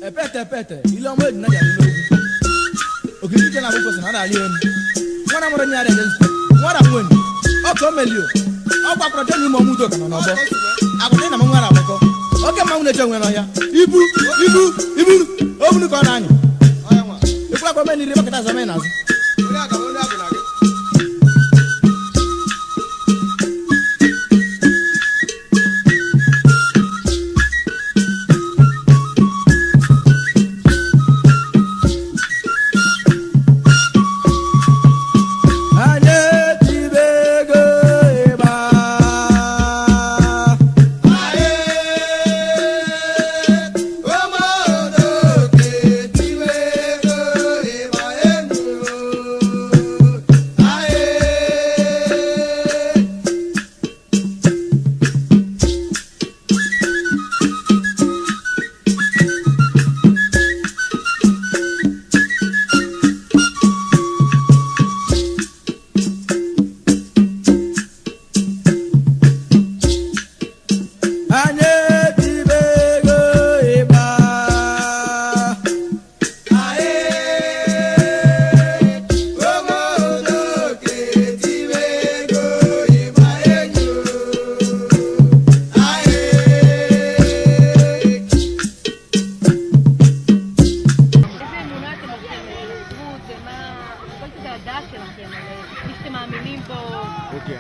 Epete ile ọmụ eji naja n'ogwu okirikiri na akwụkwọ sị na ọ na-alị elu nwana mụrụ nye arịa nzukọ nwara nweni ọka omelio ọ gbakwara dị n'ime ọmụ udo ka nọ n'ọgbọ agwụdị na m nwara agbakọ oke mmanwụ na-eche onwe n'ọhịa ibu ibu iburu obunu ka ọ na-anyụ ịkwụrụ akwa meniri bakọta azụ ome n'azụ.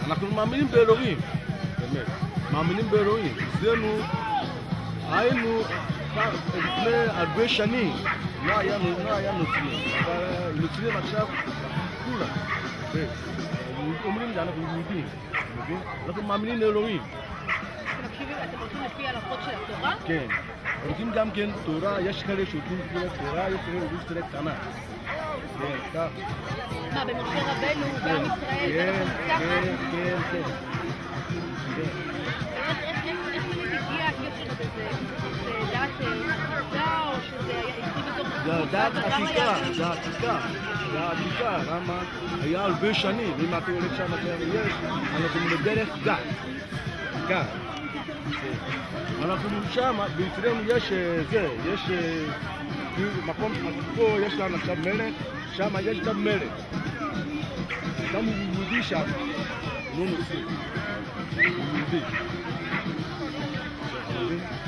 אנחנו מאמינים באלוהים, באמת, מאמינים באלוהים. אצלנו היינו לפני הרבה שנים, לא היה נוצרים, אבל נוצרים עכשיו כולם. אומרים שאנחנו יהודים, אנחנו מאמינים לאלוהים. אתם הולכים לפי ההלכות של התורה? כן, הולכים גם כן תורה, יש כאלה שהולכים תורה, יש כאלה שהולכים תנ"ך. מה, במשה רבנו, בעם ישראל, כן, כן, כן. איך באמת הגיע הקשר הזה? זה דת עתיקה או שזה התחיל בתור... זה דת עתיקה, זה עתיקה, זה עתיקה, למה? היה הרבה שנים, אם אתה הולך שם, יש, אנחנו בדרך דת, דת. אנחנו שם, בישראל יש זה, יש מקום, פה יש לנו עכשיו מלך, שם יש גם מלך. גם הוא יהודי שם, לא נוצרי, הוא יהודי.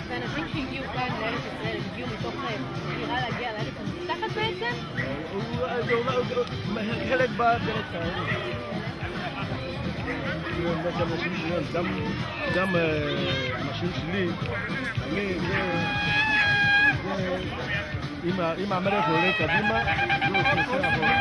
ואנשים שהגיעו כאן לארץ ישראל, הגיעו מתוך בחירה להגיע לארץ המובטחת בעצם? חלק בא דרך הארץ. גם אנשים שלי, אני, אם המלך עולה קדימה, הוא עושה אחורה.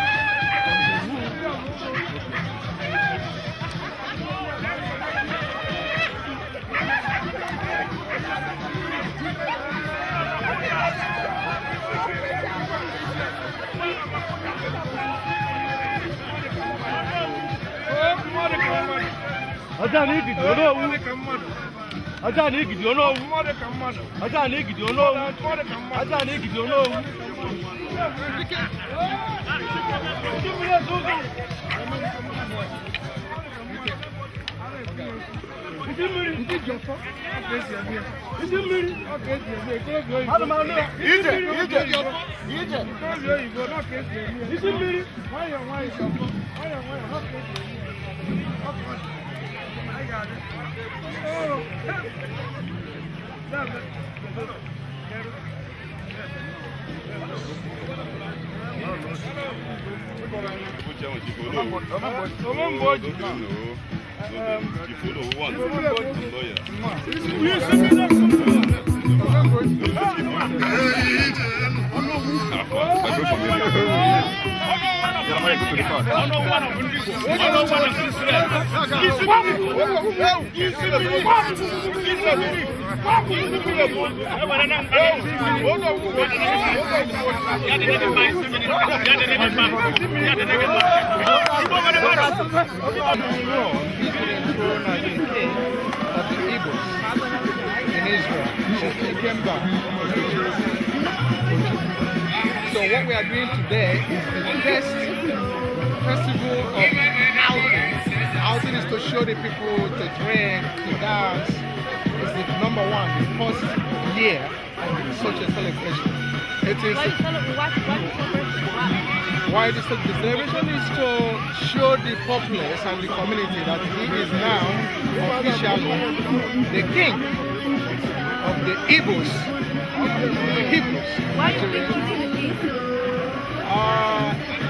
Aja na igidi onowu. Aja na igidi onowu. Aja na igidi onowu. Of the Igbos in Israel since they came back. So what we are doing today is the first festival of outing. Outing is to show the people to drink, to dance, It's the number one, the first year of such a celebration. It is. Why the celebration is to show the populace and the community that he is now officially the king of the Igbos, the Hebrews. Why do you think he's the king?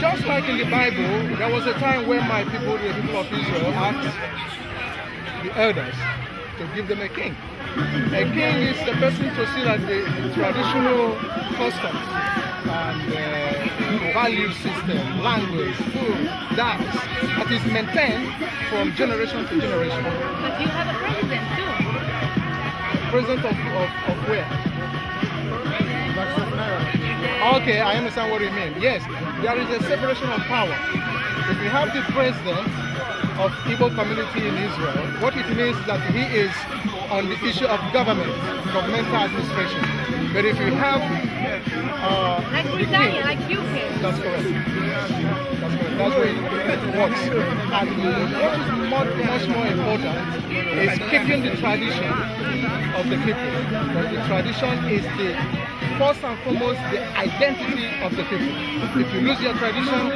Just like in the Bible, there was a time when my people, the people of Israel, asked the elders to give them a king. A king is the person to see that the traditional customs and value system, language, food, dance, that is maintained from generation to generation. But you have a president too. President of where? Okay, I understand what you mean. Yes, there is a separation of power. If you have the president of Igbo community in Israel, what it means is that he is on the issue of government, governmental administration. But if you have like Britannia, like UK. That's correct. That's correct. That's where it works. And what is much more important is keeping the tradition of the people. Because the tradition is the first and foremost the identity of the people. If you lose your tradition,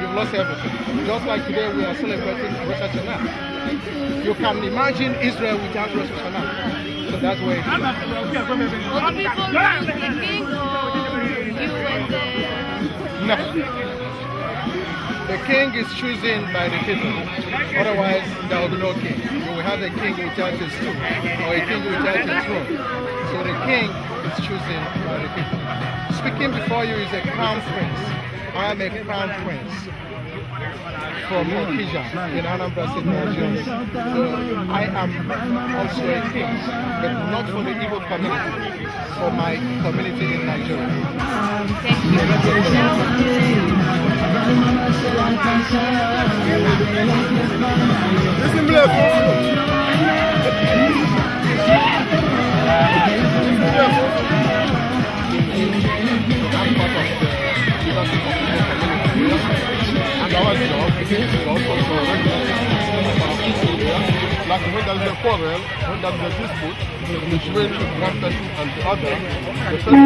you've lost everything. Just like today we are celebrating Rosh Hashanah. You can imagine Israel without Rosh Hashanah. So that's where it is. All the people choose the king or you and the... No. The king is chosen by the people. Otherwise, there will be no king. You will have a king without his stool or a king without his throne. So the king is chosen by the people. Speaking before you is a crown prince. I am a crown prince from Okija in Anambra State, Nigeria. So I am also a king, but not for the Igbo community, for my community in Nigeria. Thank you. I'm part of the leadership of the community. And our job is also to regulate our. Like when there is a quarrel, when there is a dispute between one person and the other, the first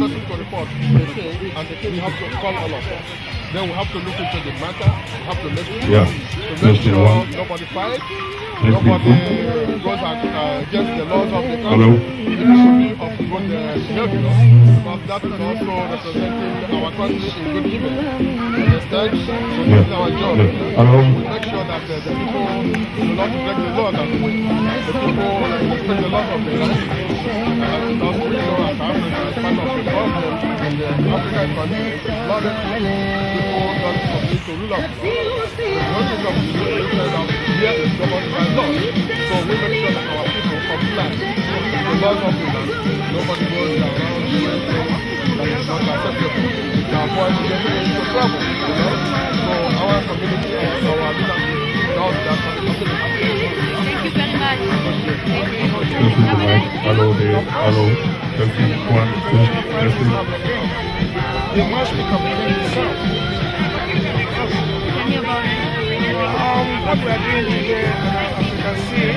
person to report the king, and the king have to call all of us. Then we have to look into the matter, we have to make sure, to make sure nobody fights, nobody goes against the laws of the country. It should be of good behavior, because that is also representing our country in good image. Understand? So that is our job. We make sure that the people do not break the laws and the people respect the laws of the country. And because we know as Africa is part of the problem in the African country, a lot of people don't submit to rule of law. The only thing of here is governed by law. So we make sure that our people comply with the laws of the land. Nobody goes around doing things that is not acceptable. They avoid getting into trouble, you know? So our community and our leadership does that for the community. Thank you very much. Thank you. Have a nice day. Hello there. Hello. Testing 1, 2, testing. He must be committing himself. Tell me about it. What we are doing today, as you can see,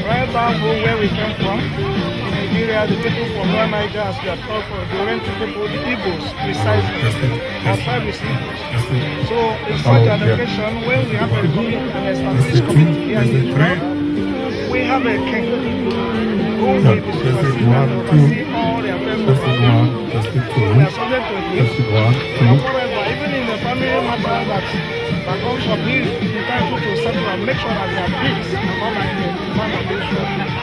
right back from where we came from, in Nigeria, the people from Lower Niger, as we are called for, the Oriental people, the Igbos, precisely. Our tribe is Igbos. So, in such an occasion, when we have a community, an established community here in Israel, we have a king who will be supersede and oversee all the affairs of our people. We are subject to him. However, even in the family matter that comes from his entitled to settle and make sure that there are peace among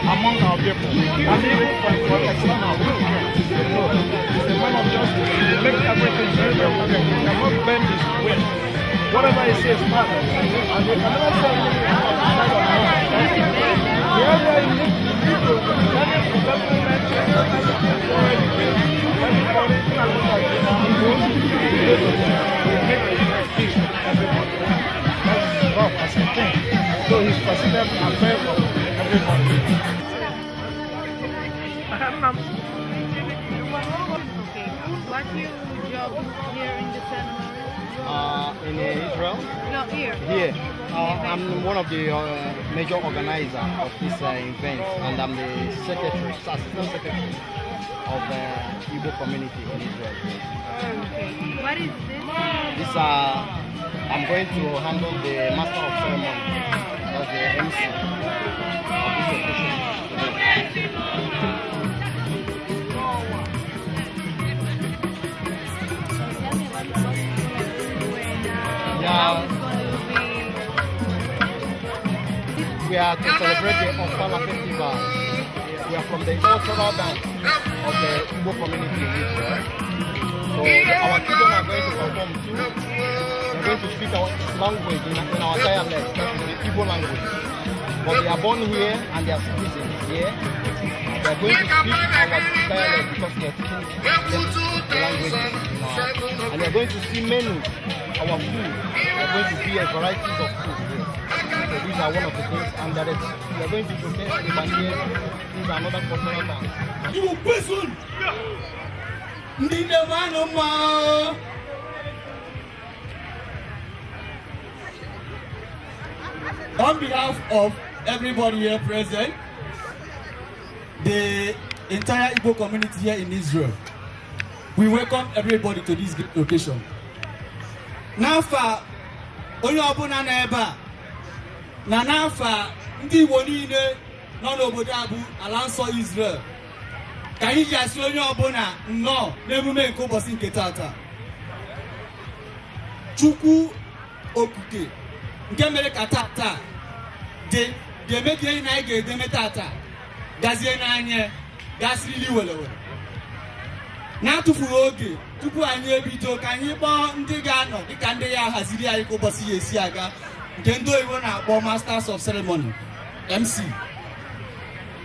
among our people. And even for external people. So, he's a man of justice. He makes everything very, very clear. He cannot bend his will. Whatever he says matters. And he can never say anything outside of law. The area in which the people, as a king. So he's considered affairs of everybody. Okay. What's your job here in the ceremony? In Israel? No, here. Here. I'm one of the major organizers of this event, and I'm the secretary, assistant secretary of the Igbo community in Israel. Okay. What is this? This, I'm going to handle the master of ceremony, that's the MC of this occasion today. Tell me what you're gonna do and Yeah. how it's going to be. We are to celebrate the Ofala Festival. We are from the cultural dance of the Igbo community in Israel. So our children are going to perform too. They are going to speak our language in our dialect, that is the Igbo language. But they are born here and they are citizens here. They are going to speak our dialect because we are teaching them the language now. And they are going to see menus, our food. They are going to see a varieties of food here. So these are one of the things, and that is, we are going to showcase the Bandier. These are another cultural dance. Igbo kwesun! Ndị nne m anụ mma! On behalf of everybody here present, the entire Igbo community here in Israel, we welcome everybody to this great occasion. N'afọ a, onye ọbụla nọ ebe a, na n'afọ a, ndị Igbo niile nọ n'obodo a bụ ala nsọ Israel, ka anyị ji asị onye ọbụla nnọọ n'emume nke ụbọchị nke tata. Chukwu okike nke mere ka tata dị ga-eme ka enyi na anyị ga-edeme tata gazie n'anya gasịrịli welewele. Na-atụfughị oge tupu anyị ebido, ka anyị kpọọ ndị ga-anọ dịka ndị ya haziri anyị ka ụbọchị ya esi aga, nke ndị oyibo na-akpọ Masters of Ceremony, MC.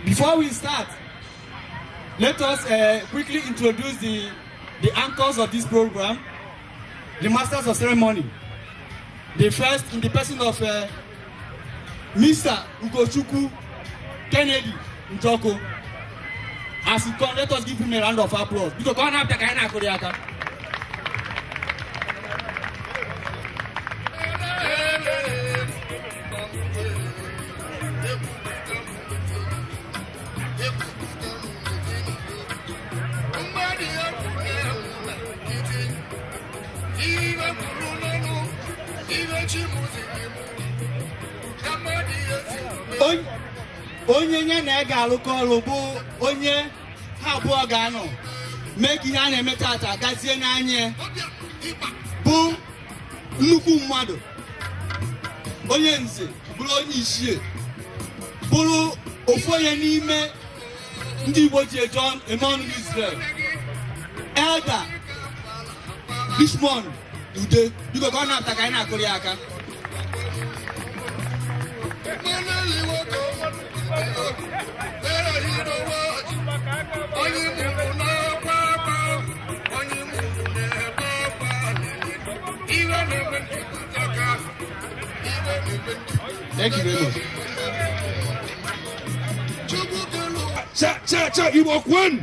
Before we start, let us quickly introduce the anchors of this program, the Masters of Ceremony. The first in the person of Mr. Ugochukwu Kennedy Njoko. As he comes, let us give him a round of applause. Because ọ na-abịa ka anyị na-akụrụ ya aka. Onye nye na ega alụkọ ọrụ bụ onye ha abụọ ga-anọ mee ka ihe a na-eme tata gazie n'anya, bụ nnukwu mmadụ, onye nze, bụrụ onye ichie, bụrụ ofu onye n'ime ndị Igbo ji eje eme ọnụ n'Israel, Elder Richmond Ude. Biko ka ọ na-apụta ka anyị na-akụrụ ya aka. Thank you very much. Cha cha cha Igbo kwen!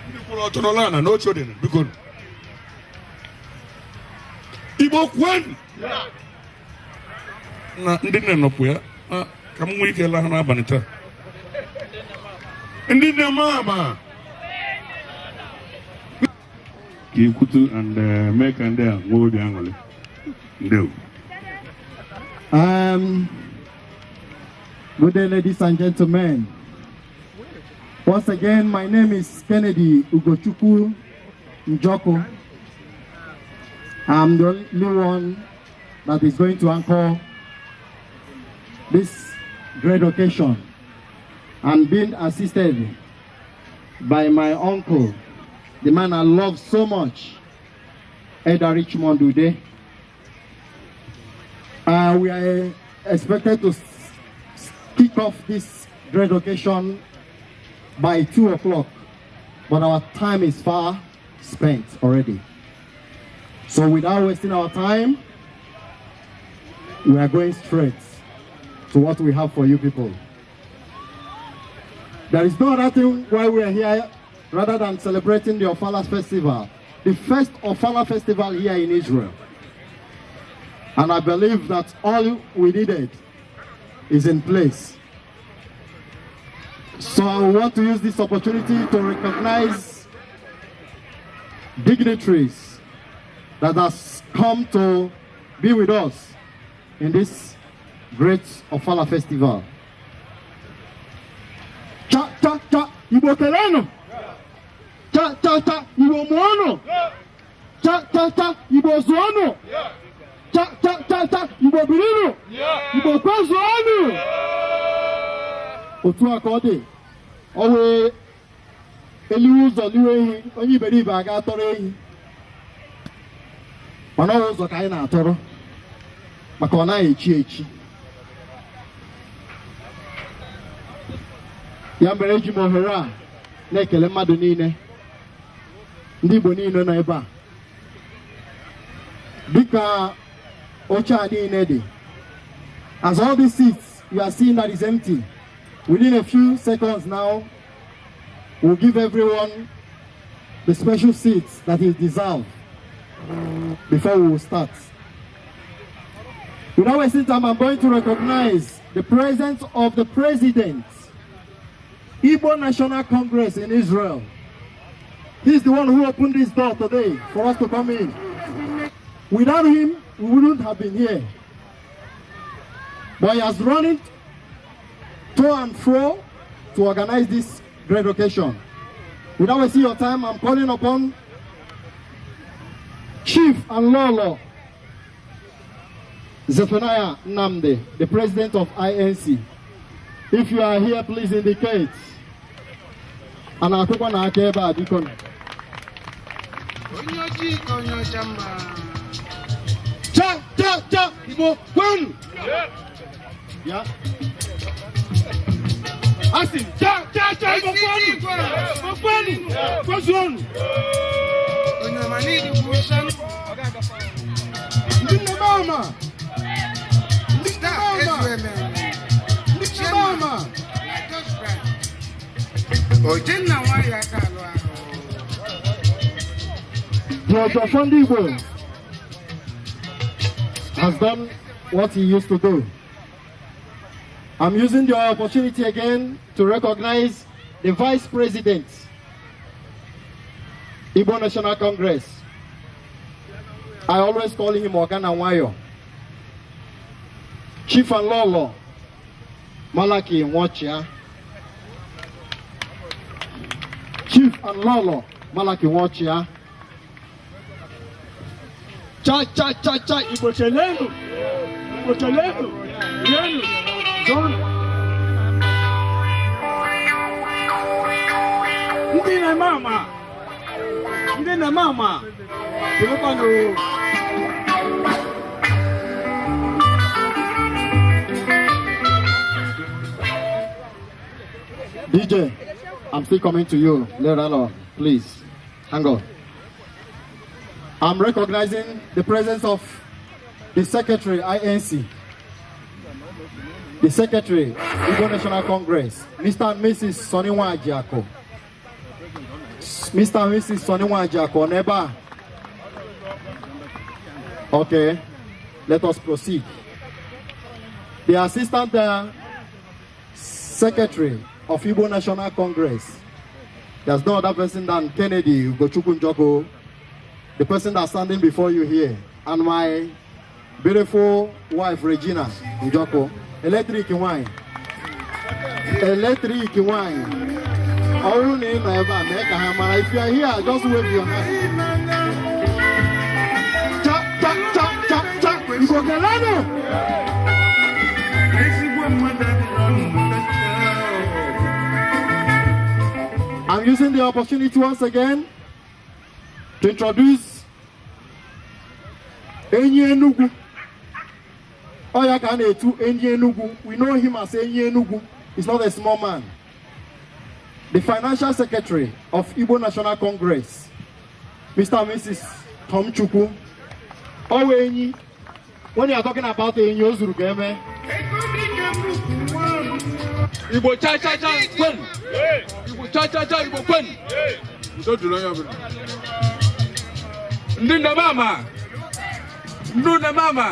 Ndị kwụrụ ọtọ n'ọla na n'oche dị biko. Igbo kwen! Na ndị nne nọpụ ya, ka m nwee ike lahụ n'abalị taa. Ndị nne m ama ka ikwutu and mee ka ndị a nwee obi aṅụrị. Ndewo. Good day, ladies and gentlemen. Once again, my name is Kennedy Ugochukwu Njoko. I'm the only one that is going to anchor this great occasion. I'm being assisted by my uncle, the man I love so much, Elder Richmond Ude. We are expected to kick off this great occasion by 2 o'clock, but our time is far spent already. So without wasting our time, we are going straight to what we have for you people. There is no other thing why we are here rather than celebrating the Ofala Festival, the first Ofala Festival here in Israel. And I believe that all we needed is in place. So I want to use this opportunity to recognize dignitaries that has come to be with us in this great Ofala Festival. Cha cha cha, Igbo kelenu. Cha cha cha, Igbo mụọnụ. Cha cha cha, Igbo zụọnụ. Cha cha cha cha, Igbo birinu. Igbo kwezuonụ. Otu a ka ọ dị, ọ wee eliwe ụzọ liwe ehi, onye iberibe aga atọrọ ehi. Mana ọ ụzọ ka anyị na-atọrọ, maka ọ naghị echi echi. Ya mere eji m ohere a na-ekele mmadụ niile, ndị Igbo niile nọ ebe a. Dịka oche a niile dị, as all these seats you are seeing that is empty, within a few seconds now, we'll give everyone the special seats that is deserved before we will start. Without wasting time, I'm going to recognize the presence of the President, Igbo National Congress in Israel. He's the one who opened this door today for us to come in. Without him, we wouldn't have been here. But he has run it to and fro to organize this great occasion. Without wasting your time, I'm calling upon Chief and Lolo Zephaniah Nnamdi, the president of INC. If you are here, please indicate. And akwụkwọ na-aka ebe a biko. Onye ojii ka onye ọcha mma. Cha cha cha, Igbo kwenu. Ya. Asị m, cha cha cha, Igbo kwenu. Igbo kwenu. Kwezuonu. Onye ọma n'ịdịkwu nsọ. Ndị nne m ama. Ndị nne m ama. Ndị nne m ama. Ojenna nwayọ aka alụ ahụ. The Ojofor Ndị Igbo has done what he used to do. I'm using the opportunity again to recognize the Vice President, Igbo National Congress. I always call him Ogana Nwayo. Chief and Lolo Malaki Nwachia. Chief and Lolo Malaki Nwachia. Cha cha cha cha, Igbo chelenu. Igbo chelenu. Yenu. Zonu. Ndị na-eme ama. Ndị na-eme ama. Kelekwanụ. DJ, I'm still coming to you later on. Please, hang on. I'm recognizing the presence of the Secretary, INC, the Secretary, Igbo National Congress, Mr. and Mrs. Sonny Nwajiako. Mr. and Mrs. Sonny Nwajiako, neba. Okay, let us proceed. The Assistant Secretary of Igbo National Congress, there's no other person than Kennedy Ugochukwu Njoku, the person that's standing before you here, and my beautiful wife Regina Njoku. Electric wine. Electric wine. If you are here, just wave your hand. Cha cha cha cha cha. Igbo kelenu. I'm using the opportunity once again to introduce Enyi Enugu. Oya ka na-etu Enyi Enugu. We know him as Enyi Enugu. He's not a small man. The financial secretary of Igbo National Congress, Mr. and Mrs. Tom Chukwu. Owe Enyi. When you are talking about Enyi Ozuru Geme. Igbo cha cha cha kwen. Igbo cha cha cha Igbo kwen. Udo dịrị onye ọbụla. Ndị nne mama, ndị nne mama,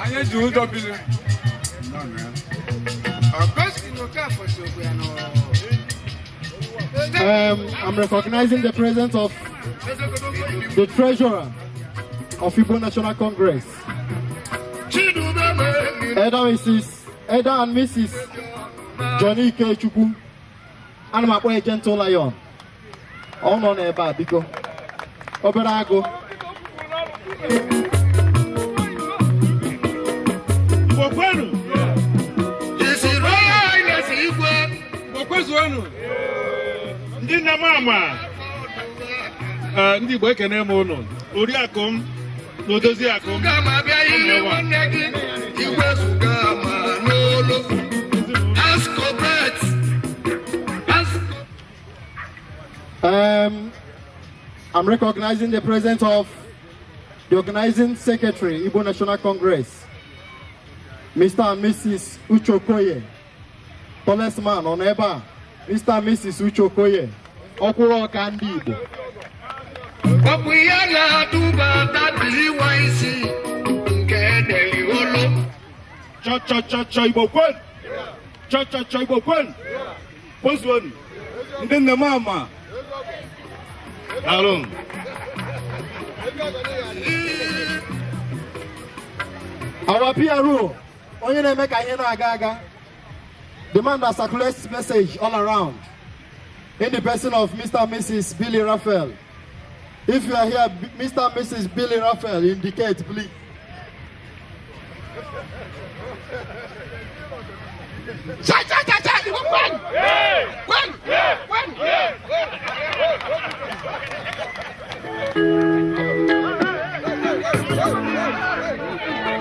anyị eji ụjọ biri. I'm recognizing the presence of the treasurer of Igbo National Congress, Elder and Mrs. Johnny K. Chukwu. Ana m akpọ ya Gentle Lion. Ọ nọ n'ebe a, biko. Obere agụ. Igbo kwenu! Igbo kwezuonu. Ndị nne m ama, ndị Igbo, ekene m ụnụ. Oriakụ m na odozi akụ m. Ụmụ nwa. I'm recognizing the presence of the organizing secretary, Igbo National Congress, Mr. and Mrs. Uche Okoye. Tallest man on ebe a, Mr. and Mrs. Uche Okoye. Ọkwụrụ ọka ndị Igbo. Ọ bụ ya na-adụba WYC nke edeli olu. Cha cha cha cha, Igbo kwenu! Cha cha cha, Igbo kwenu! Kwezuonu! Ndị nne m ama. Daalụ. Our PRO, onye na-eme ka ihe na-aga aga, the man that circulates message all around, in the person of Mr. and Mrs. Billy Raphael. If you are here, Mr. and Mrs. Billy Raphael, indicate, please. Cha cha cha cha, Igbo kwenu! Kwenu! Kwenu!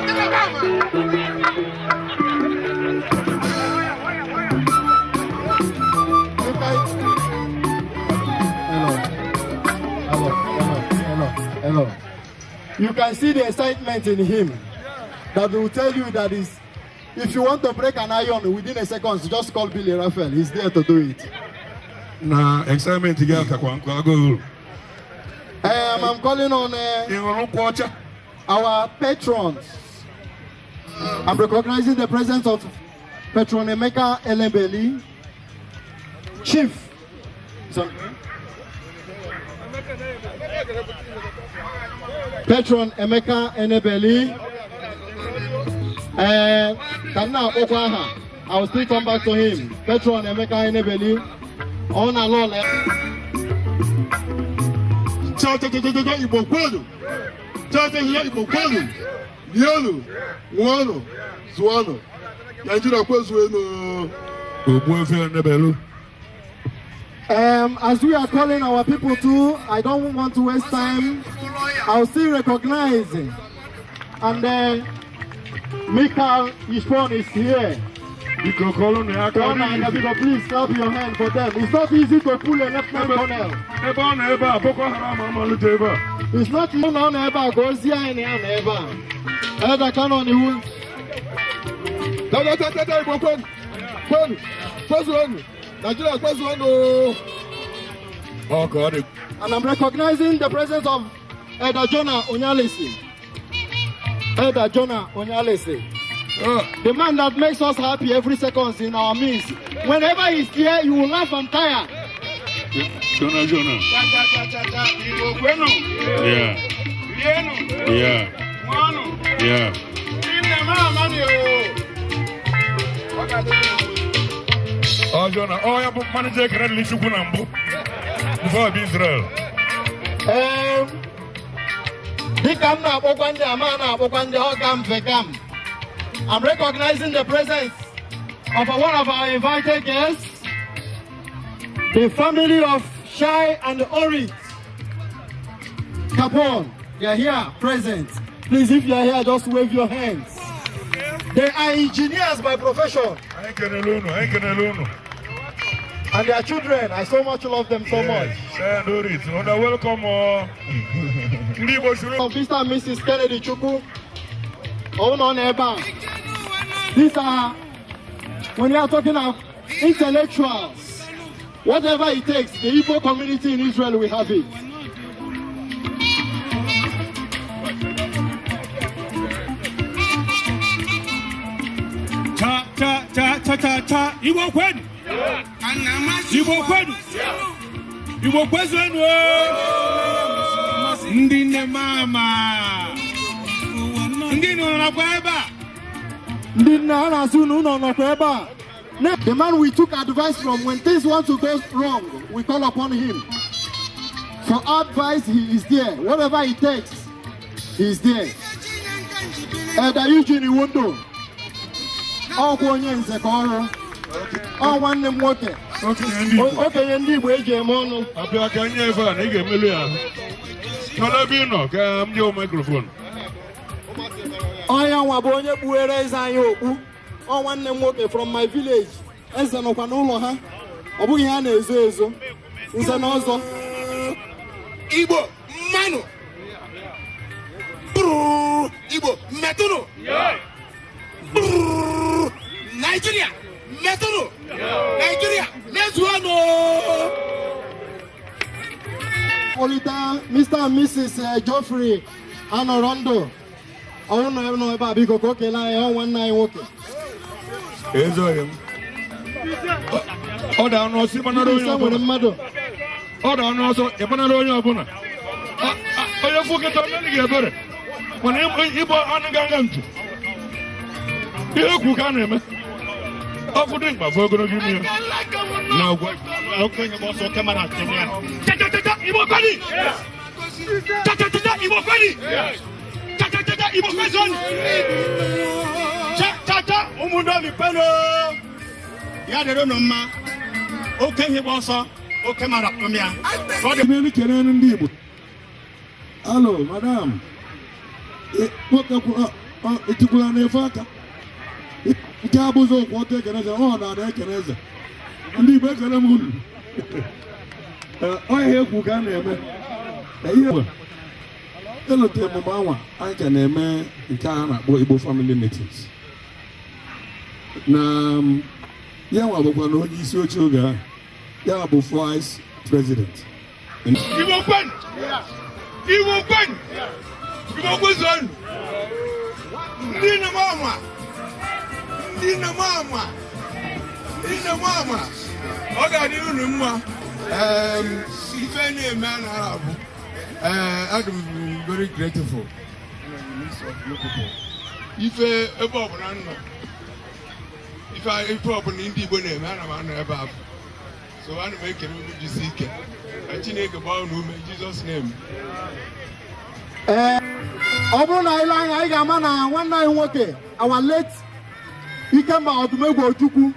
You can... Hello, hello, hello, hello, hello. You can see the excitement in him that will tell you that is, if you want to break an iron within a second, just call Billy Raphael. He's there to do it. Na excitement gị akakwa nkụ agụụ. I'm calling on Ị ṅụrụ nkwụ ọcha? our patrons. I'm recognizing the presence of Patron Emeka Elebeli, Chief. Sorry. Patron Emeka Enebeli. Ka m na-akpọkwa aha, I will still come back to him. Patron Emeka Enebeli. Ọ na-alụ ọla. Cha cha cha cha cha, Igbo kwenu! Cha cha cha, Igbo kwenu! Lienu, ṅụọnụ, zụọnụ. Naijiria kwezuenu! Ogbuefi Enebelu. As we are calling our people too, I don't want to waste time. I'll still recognize. And then Michael Ishpon is here. Biko kọlụ na ya aka. Come on, Biko, please clap your hand for them. It's not easy to pull a lieutenant colonel. Ebe ọ nọ ebe a, Boko Haram amalite ebe a. It's not easy on ebe a ka ozi anyị na ya nọ ebe a. Elder Canon iwu. Cha cha cha cha cha, Igbo kwenu! Kwenu! Kwezuenu! Naijiria kwezuenu! Ọ ka ọ dị. And I'm recognizing the presence of Elder Jonah Onyalesi. Elder Jonah Onyalesi. The man that makes us happy every second in our midst. Whenever he's here, you will laugh and tire. Jonah Jonah. Cha cha cha cha cha, Igbo kwenu! Yeah. Rienu! Yeah. Ṅụọnụ! Yeah. Ndị nne m ama ni o! Ọ ga-adị mma. Ọ Jonah, ọ ya bụ manager ekele dịrị Chukwu na mbụ. Before ọ bụ Israel. Dịka m na-akpọkwa ndị ama na-akpọkwa ndị ọga m vegam. I'm recognizing the presence of one of our invited guests, the family of Shai and Orit Capone. They are here, present. Please, if you are here, just wave your hands. They are engineers by profession. Anyị kenele unu, anyị kenele unu. And their children, I so much love them so much. Shai and Orit, unu welcome ọ. Ndị Igbo suru. Of Mr. and Mrs. Kennedy Chukwu, ọ nọ ebe a. These are, when you are talking of intellectuals, Whatever it takes, the Igbo community in Israel will have it. Cha cha cha cha cha cha. Igbo kwenu. Igbo kwenu. Igbo kwenu. Ndị nne mama. Ndị nọ nakwa ebe a. Ndị nne a na-asụ na ụlọ nọkwa ebe a. The man we took advice from, when things want to go wrong, we call upon him. For advice, he is there. Whatever it takes, he is there. Elder Eugene Iwondo. Ọkwa onye nze ka ọrụ. Ọ nwanne m nwoke. Okenye ndị Igbo eji eme ọnụ. Abịa ka nye ebe a na ị ga-emelu ya. Chọrọ ebe ị nọ ka m nye microphone. Onye nwa bụ onye kpughere eze anyị okpu. Ọ nwanne m nwoke from my village. Eze nọkwa n'ụlọ ha. Ọ bụghị ha na-ezo ezo. Nze na ọzọ. Igbo mmanụ. Igbo metụnụ. Nigeria metụnụ. Nigeria mezuonụ. Kpọlite Mr. and Mrs. Geoffrey Anọrọndụ. Ọnwụ nọ ebe a biko ka o kelee anyị, ọ nwanne anyị nwoke. Ọ da ọnụ ọsọ ịgbanara onye ọbụla. Ọ da ọnụ ọsọ ịgbanara onye ọbụla. Onye fụ kịta onye gị ebere. Mana ịbụ anụ ganga ntụ. Ihe ekwu ka a na-eme. Ọkụ dị mkpa fụ ogologo ime ya. Na ọgwa okenye gba ọsọ kemara atụrụ ya. Cha-cha-cha-cha Igbo kwenu! Cha-cha-cha-cha Igbo kwenu! Cha-cha-cha-cha Igbo kwenu! Cha-cha-cha ụmụnne obi kwenu! Ya dịrị unu mma. Okenye gba ọsọ oke mara atụrụ ya. Ekele ndị Igbo. Alo, madam. Nwoke etikwula na-efe aka. Nke abụzọ okwu ọtọ ekele eze, ọ na-ada ekele eze. Ndị Igbo ekele m unu. Ọ ihe ekwu ka a na-eme. Ihe elote emume anwa anyị ka na-eme nke a na-akpọ Igbo Family Meetings. Na ya nwa bụkwa na onye isi oche oge ahụ. Ya bụ vice president. Igbo kwenu! Igbo kwenu! Igbo kwenu! Ndị nne m ama! Ndị nne m ama! Ndị nne m ama! Ọ ga-adị unu mma. Ife na-eme anaghị abụ. I'm very grateful. Ife ebe ọbụla nọ, ife ọbụla ndị Igbo na-eme, ana m anọ ebe ahụ. So ana m ekele unu jisi ike. Ka Chineke gbaa unu ume, Jizọs name. Ọ bụrụ na ile anya anyị ga-ama na nwanne anyị nwoke, our late Ikemba Odumegwu Ojukwu,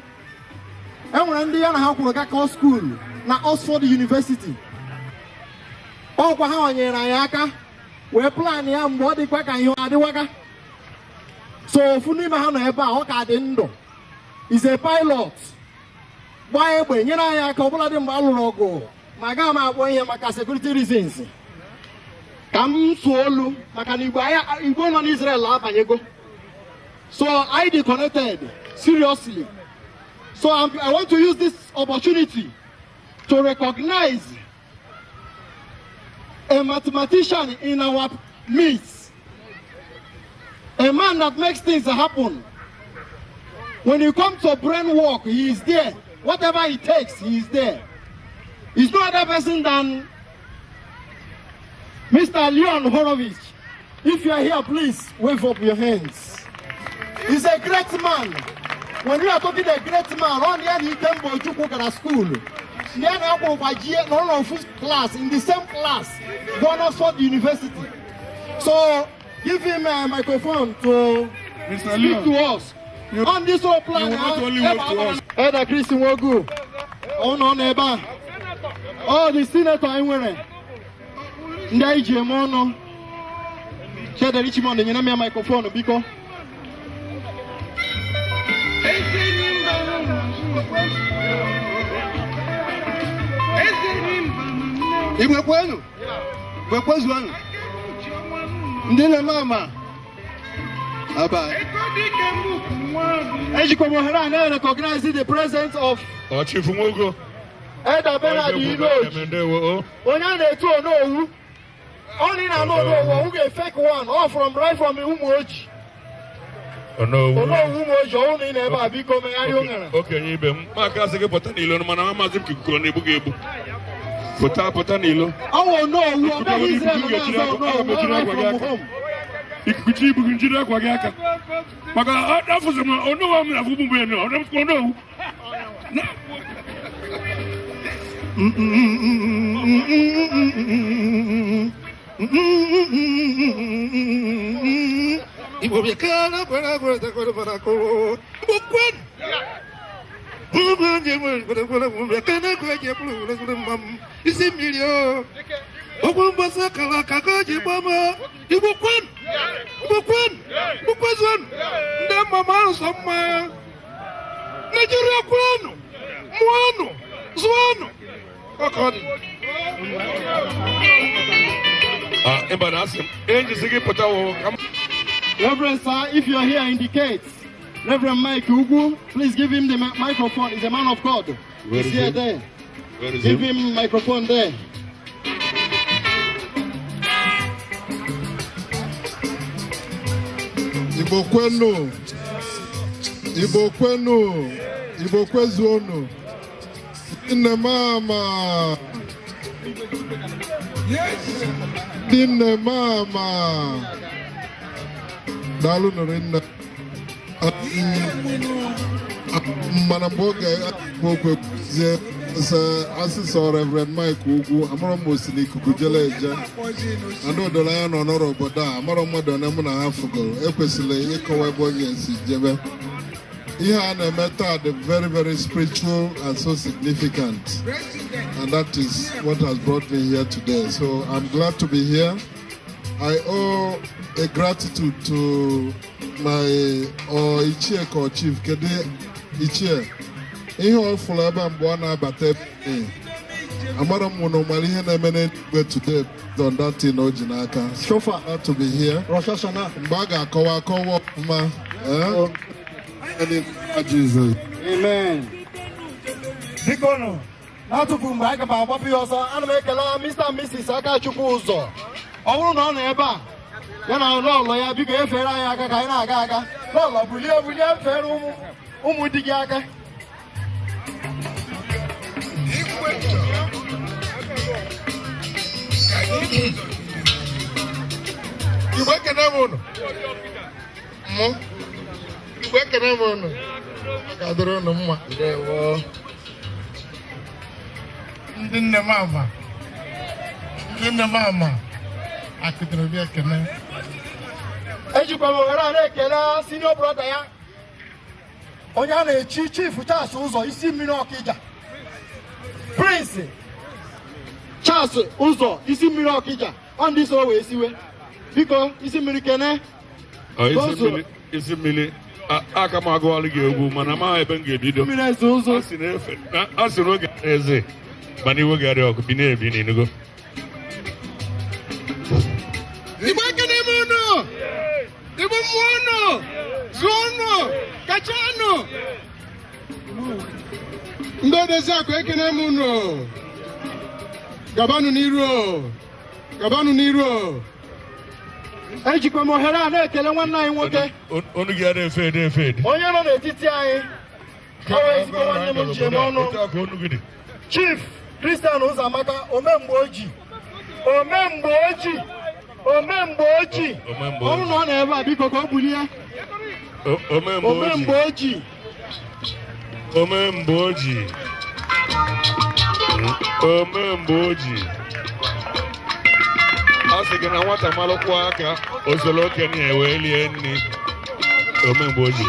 e nwere ndị ya na ha kwụrụ gakọ school na Oxford University. Ọkwa ha nyere anyị aka wee plan ya mgbe ọ dịkwa ka ihe adịwaga. So ofu n'ime ha nọ ebe a, ọ ka dị ndụ. Is a pilot. Gbaa egbe nyere anyị aka ọbụladị mgbe a lụrụ ọgụ, ma agaghị m akpọ ihe maka security reasons. Ka m sụọ olu maka na Igbo nọ n'Israel abanyego. So I dị connected seriously. So I want to use this opportunity to recognize a mathematician in our midst, a man that makes things happen. When you come to brain work, he is there. Whatever it takes, he is there. He's no other person than Mr. Leon Horowitz. If you are here, please wave up your hands. He's a great man. When we are talking a great man, on the he came to Ojukwu school. Class in the same class, Oxford University. So give him a microphone to Mr. speak Leon, to us. On this whole plan, Elder Chris Nwogu, on ebe all the senator anyị nwere, ndị anyị ji eme ọnụ. Chede Richmond, nyere m ya microphone biko. Igbo kwenu! Igbo kwezuonụ! Ndị na-eme ama aba. Ejikwa m ohere a na-recognize the presence of Chief Nwogo. Elder Bernard Iloji. Onye a na-etu Onowu. Ọ na Onowu, ọ ga fake one, all from right from Umuoji. Onowu. Onowu Umuoji, ọ na ị na ebe a biko megharịa ụṅara. Okenye ibe m, maka asị gị pụta n'ilo mana amasị m ka ikuku na-egbu gị egbu. Pụta pụta n'ilo. Ọ wụ Onowu, ọ bụghị Israel na-aza Onowu, all right from home. Ikuku chi ibu gị njiri akwa gị aka. Maka afụsị m Onowu m na-afụ mgbe ya Onowu. Igbo bịakara kwere kwere kwere kwere kwere Igbo kwenu isi mmiri o okwu mgbasa akara aka ka o ji gbama Igbo kwenu Igbo kwenu Igbo kwezuonu ndị mma ma arụsọ mma Naijiria kwenu mụọnụ zụọnụ ọka ọ dị. Reverend sir, if you are here, indicate. Reverend Mike Ugu, please give him the microphone. He's a man of God. Where He's is here he? there. Where is Give he? him microphone there. Igbo kwenu, Igbo kwenu, Igbo kwezuonu, nne mama, nne mama, daalụ nụrụ nne. Mana mgbe oge okwu ekwuzie asịsọ Reverend Mike Ugwu, amara m osi n'ikuku jele eje. Ndị odoro anya nọ n'ọrụ obodo a, amara mmadụ one mụ na ha fugoro, ekwesịrị ịkọwa ebe onye si jebe. Ihe a na-eme taa dị very very spiritual and so significant. And that is what has brought me here today. So I'm glad to be here. I owe a gratitude to my Ichie ko Chief Kedu Ichie. Ihe ọ fụrụ ebe a mgbe ọ na-abata ebe amara m na ụmara ihe na-eme n'eluigwe today on that thing o ji n'aka. So far, glad to be here. Rosh Hashanah. Mgbe a ga-akọwa akọwa ọfụma. Jesus. Amen. Biko nụ, n'atụfu mgbe anyị gaba agbapụ ya ọsọ, ana m ekele Mr. and Mrs. Akachukwu ụzọ. Ọ bụrụ na ọ nọ ebe a, ya na lọlọ ya biko efere anyị aka ka anyị na-aga aga. Lọlọ bulie bulie fere ụmụ di gị aka. Igbo ekene m unu. Mụ. Igbo ekene m unu. Ọ ga-adịrị unu mma. Ndị nne m ama, ndị nne m ama, akụtara obi ekene. Ejikwa m ohere a na-ekele senior brother ya, onye a na-echi Chief Charles Ụzọ isi mmiri Ọkịja. Prince Charles Ụzọ isi mmiri Ọkịja, ọ ndị soro wee siwe. Biko isi mmiri kene. Isi mmiri aka m agụwalụ gị egwu mana amaghị ebe m ga-ebido. Mmiri eze ụzọ. A sị na oge eze mana iwe ga-adị ọkụ bi na-ebi n'inugo. Igbo ekene m unu, Igbo mmụọ unu, zụọ unu, kacha unu. Ndị odezi akụ ekene m unu, gabanụ n'iru o, gabanụ n'iru o. Ejikwa m ohere a na-ekele nwanne anyị nwoke. Onu gị adịghị efe ede efe ede. Onye nọ n'etiti anyị, ọ bụ ezigbo nwanne m njem ọnụ. Chief Christian Ụzọamaka, omemgbe oji. Omemgbe oji. Omemgbe oji. Ọ bụrụ na ọ nọ ebe a biko ka o bulie. Omemgbe oji. Omemgbe oji. Omemgbe oji. A sị gị na nwata malụkwụ aka osoro okenye wee lie nri. Omemgbe oji.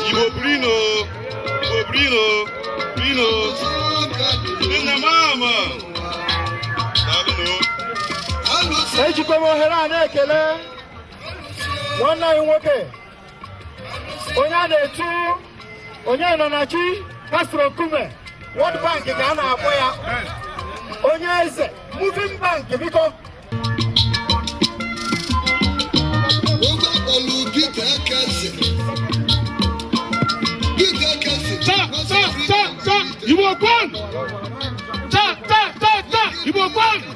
Igbo brino, Igbo brino, brino, nne mama. Ejikwa m ohere a na-ekele nwanne anyị nwoke, onye a na-etu onye nọ na chi Castro Nkume, World Bank ka a na-akpọ ya, onye eze Moving Bank biko. Igbo Igbo kwenu! Ta ta ta ta! Igbo kwenu!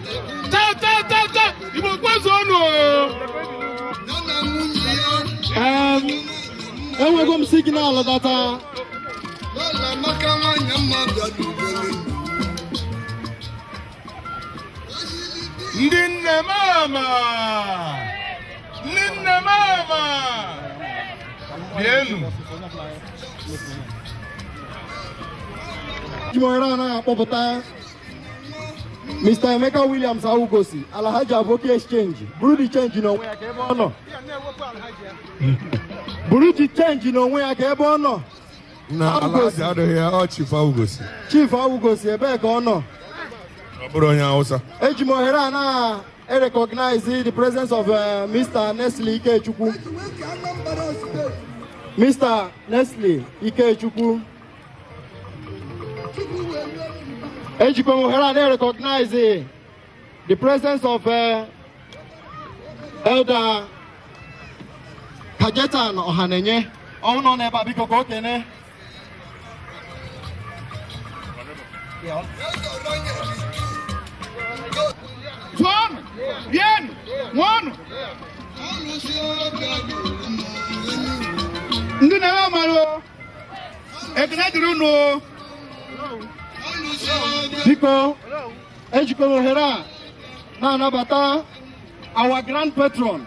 Ta ta ta ta! Igbo kwezuonu! Enwego m signal that Ndị nne mama! Ndị nne mama! Bienu! Jimohara na-akpọpụta Mr. Emeka Williams Awugosi, Alhaji Aboki Exchange, buru the change n'onwe ya ka ebe ọ nọ. Buru the change n'onwe ya ka ebe ọ nọ. Na Alhaji adịghị ya, ọ Chief Awugosi. Chief Awugosi ebee ka ọ nọ? Ọ bụrụ onye Hausa. Eji m ohere a na-recognize the presence of Mr. Nestle Ikechukwu. Mr. Nestle Ikechukwu. Ejikwa m ohere a na-recognize the presence of Elder Kajetan Ohanenye. Ọ nọ n'ebe a biko ka o kene. Zụọnụ, rienụ, ṅụọnụ. Ndị na-eme amara o, ekene dịrị unu o. Biko, ejikwa m ohere a na-anabata our grand patron,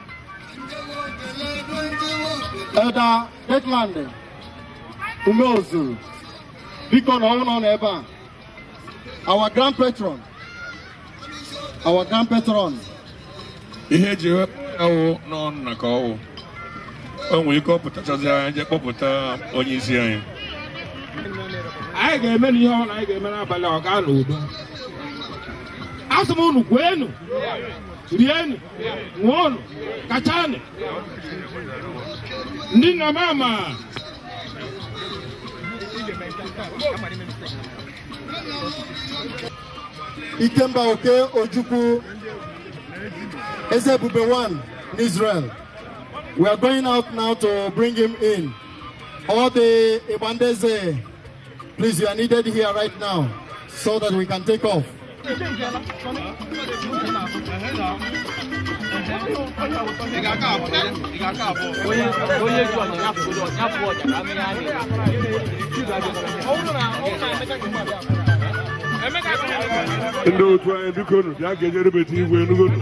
Elder Declan Umeozuru. Biko na ọ nọ n'ebe a. Our grand patron. Our grand patron. Ihe eji awụ n'ọnụ na ka ọwụ. O nwere ike ọ pụtachazi anyị jee kpọpụta onye isi anyị. Anyị ga-eme n'ihe ọbụla anyị ga-eme n'abalị ọ gaa n'udo. Asị m unu kweenụ, rienụ, ṅụọnụ, kachanụ. Ndị nna m ama. Ikemba Oke Ojukwu, Ezebube 1 in Israel. We are going out now to bring him in. All the Ibandeze, please, you are needed here right now so that we can take off. Ndị otu anyị biko nụ bịa ka ejerubeta igwe enugonu.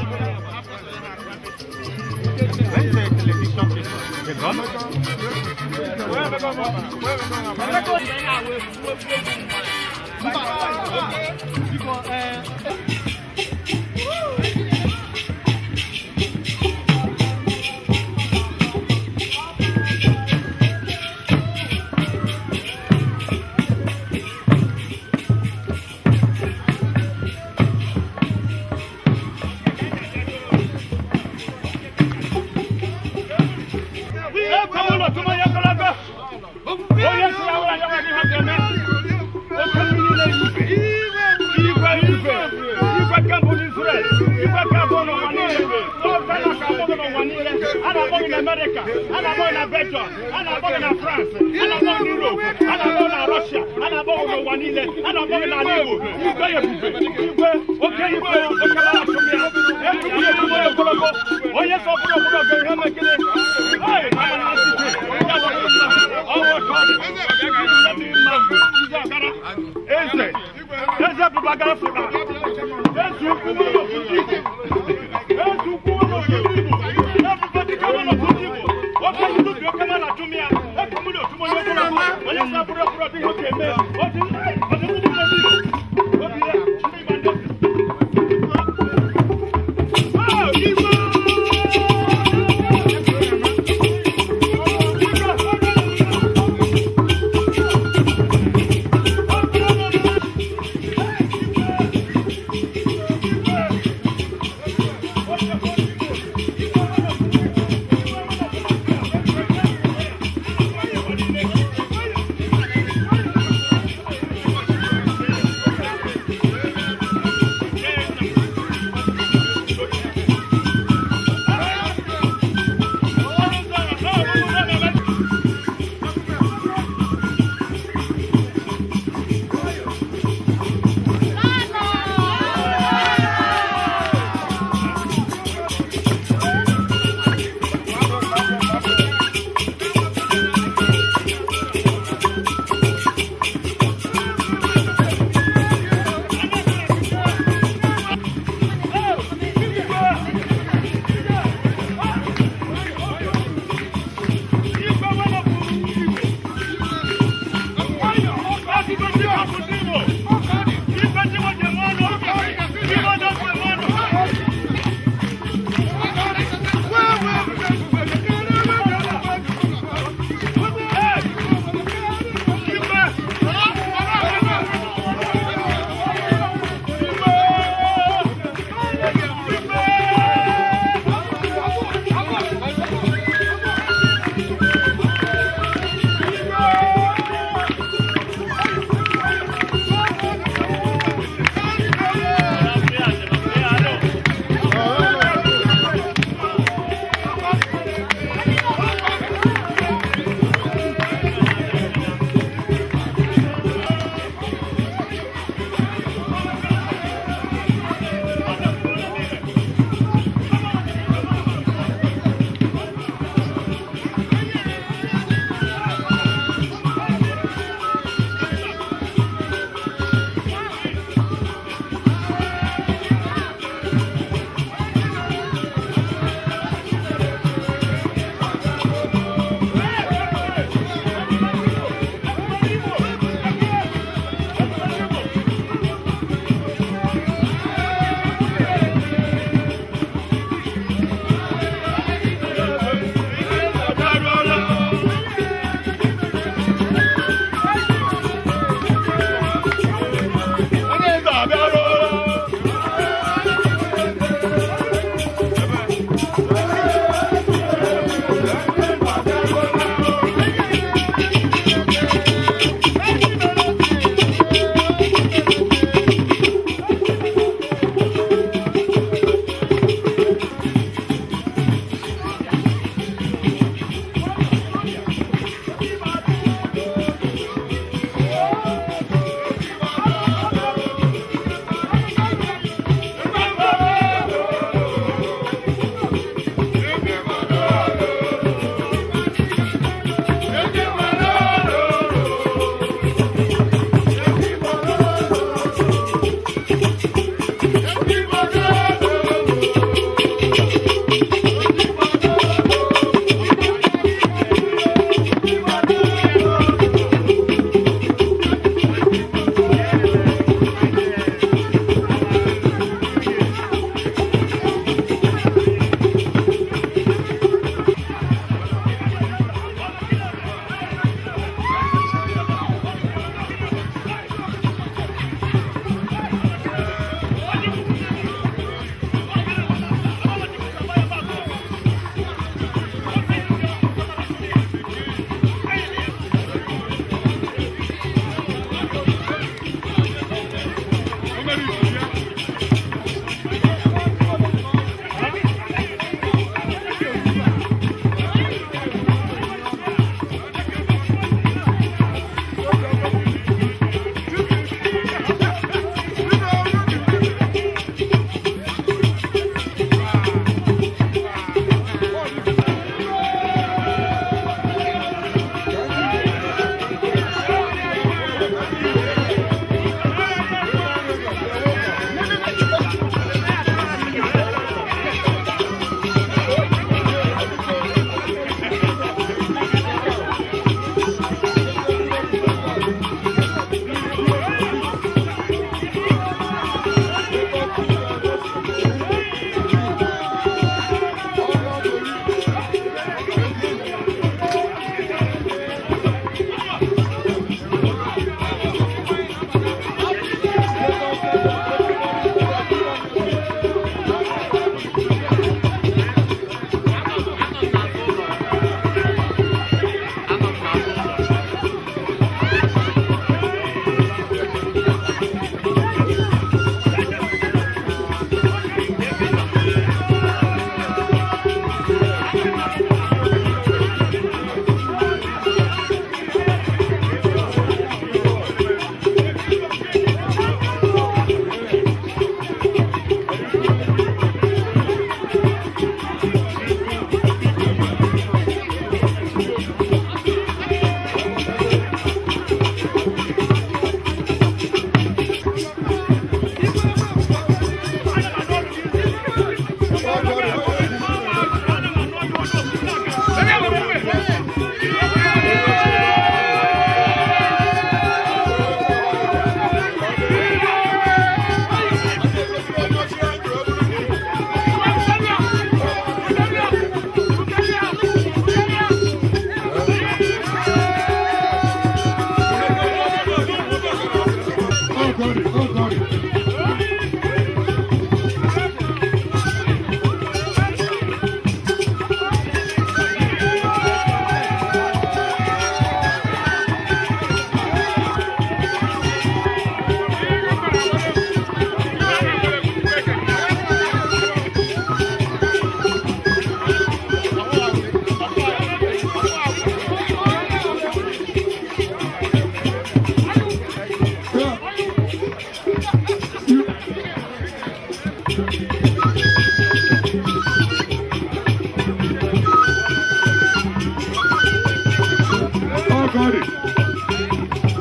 Ọkọrị.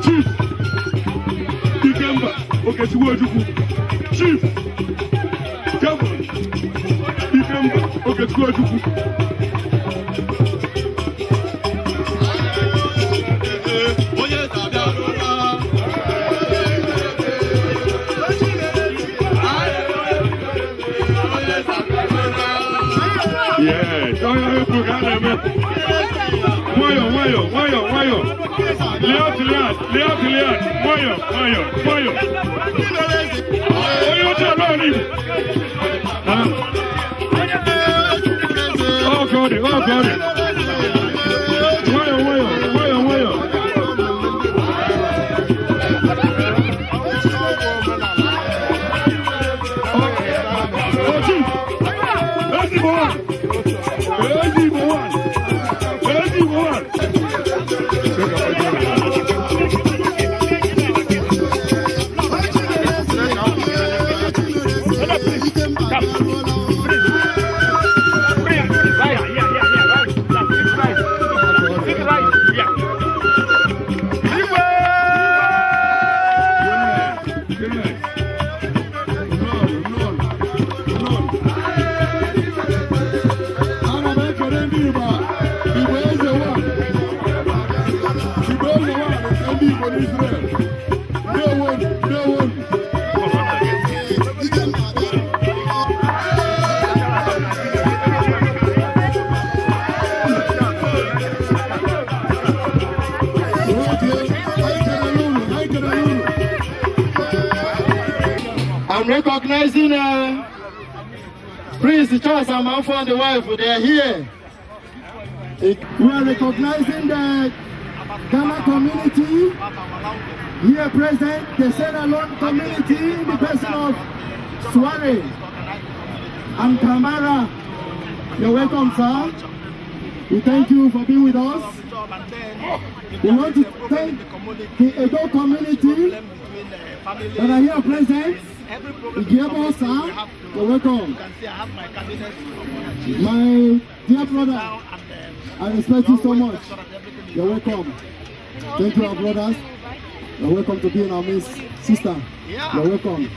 Chief Ikemba Okechukwu Ojukwu. Chief Kevin Ikemba Okechukwu Ojukwu. Yes, Wayo, wayo, wayo, wayo. Liat, liat, liat, liat. Wayo, wayo, wayo. Oyo te alone. Oh God, oh God. Wayo, wayo, wayo, wayo. Oh, chief. That's the one. That's the one. I'm recognizing Prince Charles Amanfo and the wife, they are here. We are recognizing the Ghana community here present, the Sierra Leone community in the person of Suare and Kamara. You're welcome, sir. We thank you for being with us. We want to thank the Edo community that are here present. Igebo, sir, you're welcome. My dear brother, I respect you so much. You're welcome. Thank you, our brothers. You're welcome to be in our midst. Sister, you're welcome.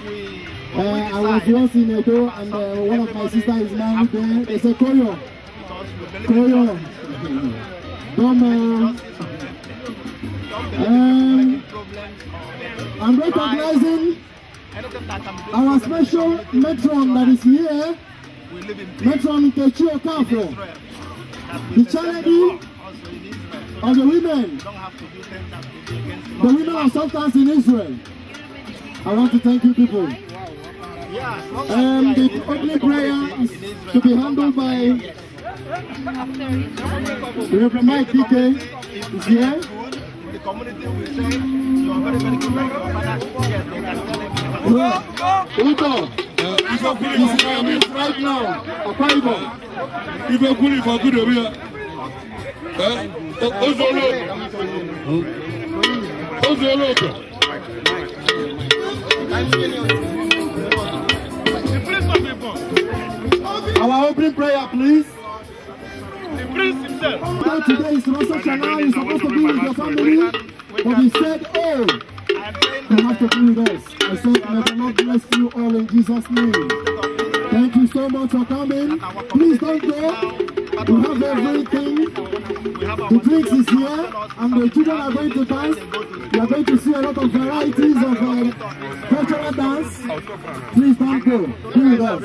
I was once in Edo, and one of my sisters is married there. They say, Koyo. Koyo. Domo. I'm recognizing our special matron that is here, Matron Nkechi Okafor, the charity of the women of substance in Israel. I want to thank you people. The opening prayer is to be handled by Reverend Mike DK is here. The community will say you are very, very good like your father. Yes, they can tell him. Uto, is right now. Akwa Ibom. Our opening prayer, please. The prince himself. Today is Rosh Hashanah. You're supposed to be with your family, but he said, "Oh, you have to be with us." I said, "May the Lord bless you all in Jesus' name." Thank you so much for coming. Please don't go. We have everything. The drinks is here, and the children are going to dance. You are going to see a lot of varieties of cultural dance. Please don't go. Be with us.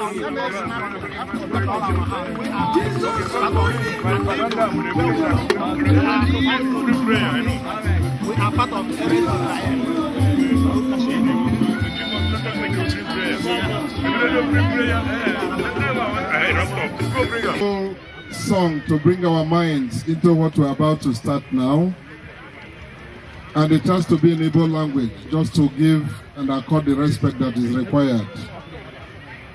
We are part of song to bring our minds into what we're about to start now, and it has to be in Igbo language just to give and accord the respect that is required.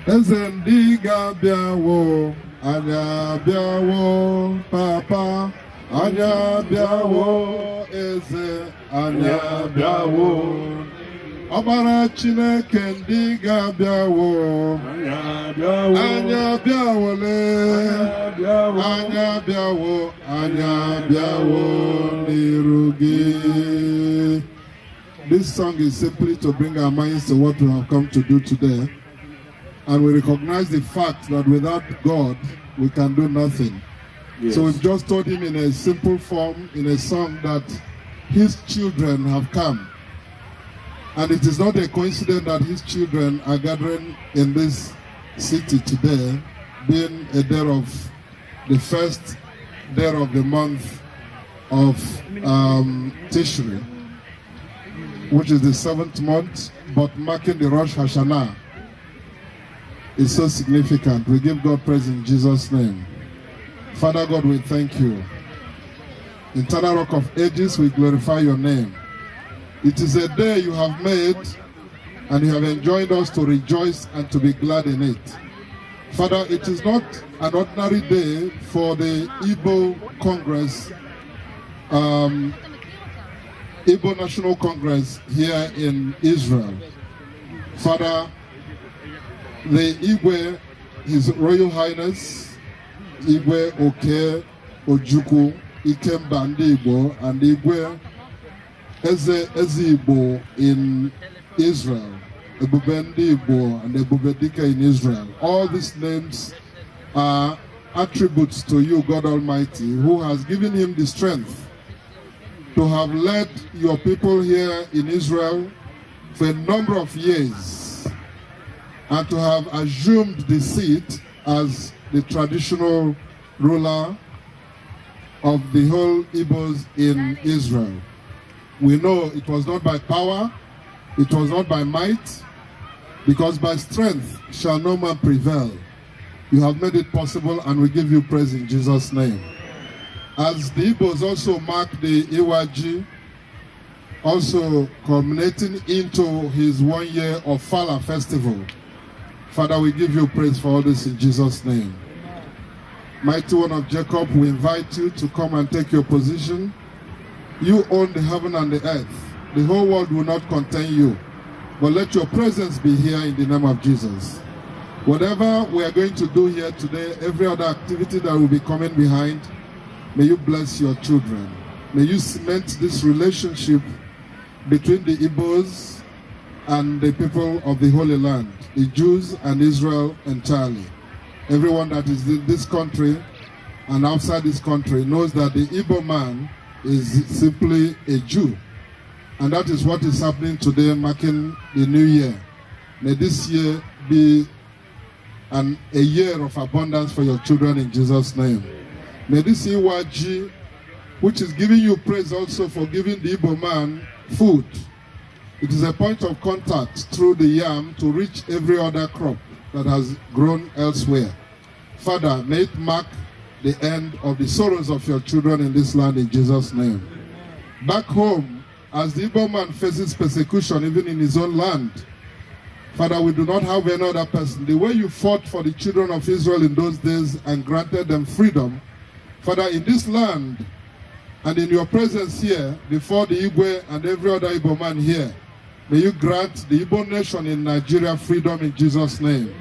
Eze ndị ga-abịawo, anyị abịawo, papa, anyị abịawo, eze, anyị abịawo. Ọkpara Chineke ndị ga-abịawo. Anyị abịawole. Anyị abịawo. Anyị abịawo n'iru gị. This song is simply to bring our minds to what we have come to do today. And we recognize the fact that without God, we can do nothing. Yes. So we've just told him in a simple form, in a song, that his children have come. And it is not a coincidence that his children are gathering in this city today, being a day of the first day of the month of Tishri, which is the seventh month, but marking the Rosh Hashanah is so significant. We give God praise in Jesus' name. Father God, we thank you. Eternal Rock of Ages, we glorify your name. It is a day you have made, and you have enjoined us to rejoice and to be glad in it. Father, it is not an ordinary day for the Igbo Congress, Igbo National Congress here in Israel. Father, the Igwe, His Royal Highness, Igwe Oke Ojukwu Ikemba Ndị Igbo, and Igwe Eze Eze Igbo in Israel, Ebube Ndị Igbo and Ebube Dike in Israel. All these names are attributes to you, God Almighty, who has given him the strength to have led your people here in Israel for a number of years and to have assumed the seat as the traditional ruler of the whole Igbos in Israel. We know it was not by power, it was not by might, because by strength shall no man prevail. You have made it possible, and we give you praise in Jesus' name. As the Igbos also mark the Iwaji, also culminating into his 1 year of Fala festival. Father, we give you praise for all this in Jesus' name. Mighty One of Jacob, we invite you to come and take your position. You own the heaven and the earth. The whole world will not contain you. But let your presence be here in the name of Jesus. Whatever we are going to do here today, every other activity that will be coming behind, may you bless your children. May you cement this relationship between the Igbos and the people of the Holy Land, the Jews and Israel entirely. Everyone that is in this country and outside this country knows that the Igbo man is simply a Jew. And that is what is happening today, marking the new year. May this year be a year of abundance for your children in Jesus' name. May this EYG, which is giving you praise also for giving the Igbo man food, it is a point of contact through the yam to reach every other crop that has grown elsewhere. Father, may it mark the end of the sorrows of your children in this land in Jesus' name. Back home, as the Igbo man faces persecution even in his own land, Father, we do not have any other person. The way you fought for the children of Israel in those days and granted them freedom, Father, in this land and in your presence here, before the Igwe and every other Igbo man here, may you grant the Igbo nation in Nigeria freedom in Jesus' name.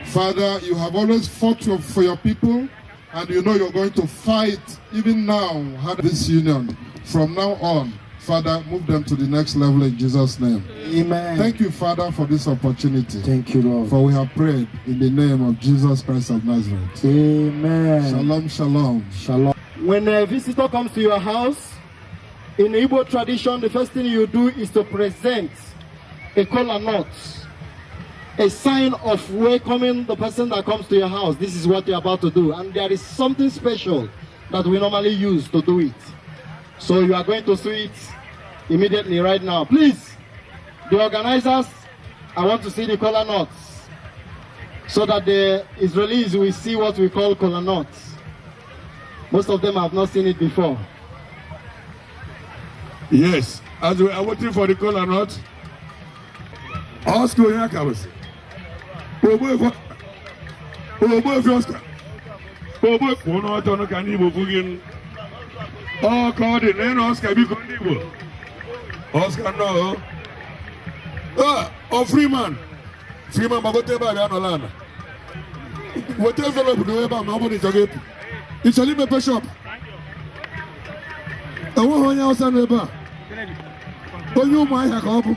Father, you have always fought for your people, and you know you're going to fight even now, have this union. From now on, Father, move them to the next level in Jesus' name. Amen. Thank you, Father, for this opportunity. Thank you, Lord. For we have prayed in the name of Jesus Christ of Nazareth. Amen. Shalom, shalom. Shalom. When a visitor comes to your house, in Igbo tradition, the first thing you do is to present a kola nut, a sign of welcoming the person that comes to your house. This is what you're about to do. And there is something special that we normally use to do it. So you are going to see it immediately right now. Please, the organizers, I want to see the kola nuts so that the Israelis will see what we call kola nuts. Most of them have not seen it before. Yes, as we are waiting for the kola nut, Oscar onye akabụsị. Ogbuefi Oscar. Ogbuefi kwụ n'ọtọ nụ ka ndị Igbo fụ gị nụ. Ọ ka ọ dị na ịnụ Oscar, biko, ndị Igbo. Oscar nnọọ. Ọ Freeman. Freeman gbagote ebe a bịa nọla ala. Weta envelope na ebe a ma ọ bụrụ na ị chọrọ ịpụ. Ị chọrọ imepe shop? Enweghị onye Hausa nọ ebe a. Onye Ụmụahịa ka ọ bụ.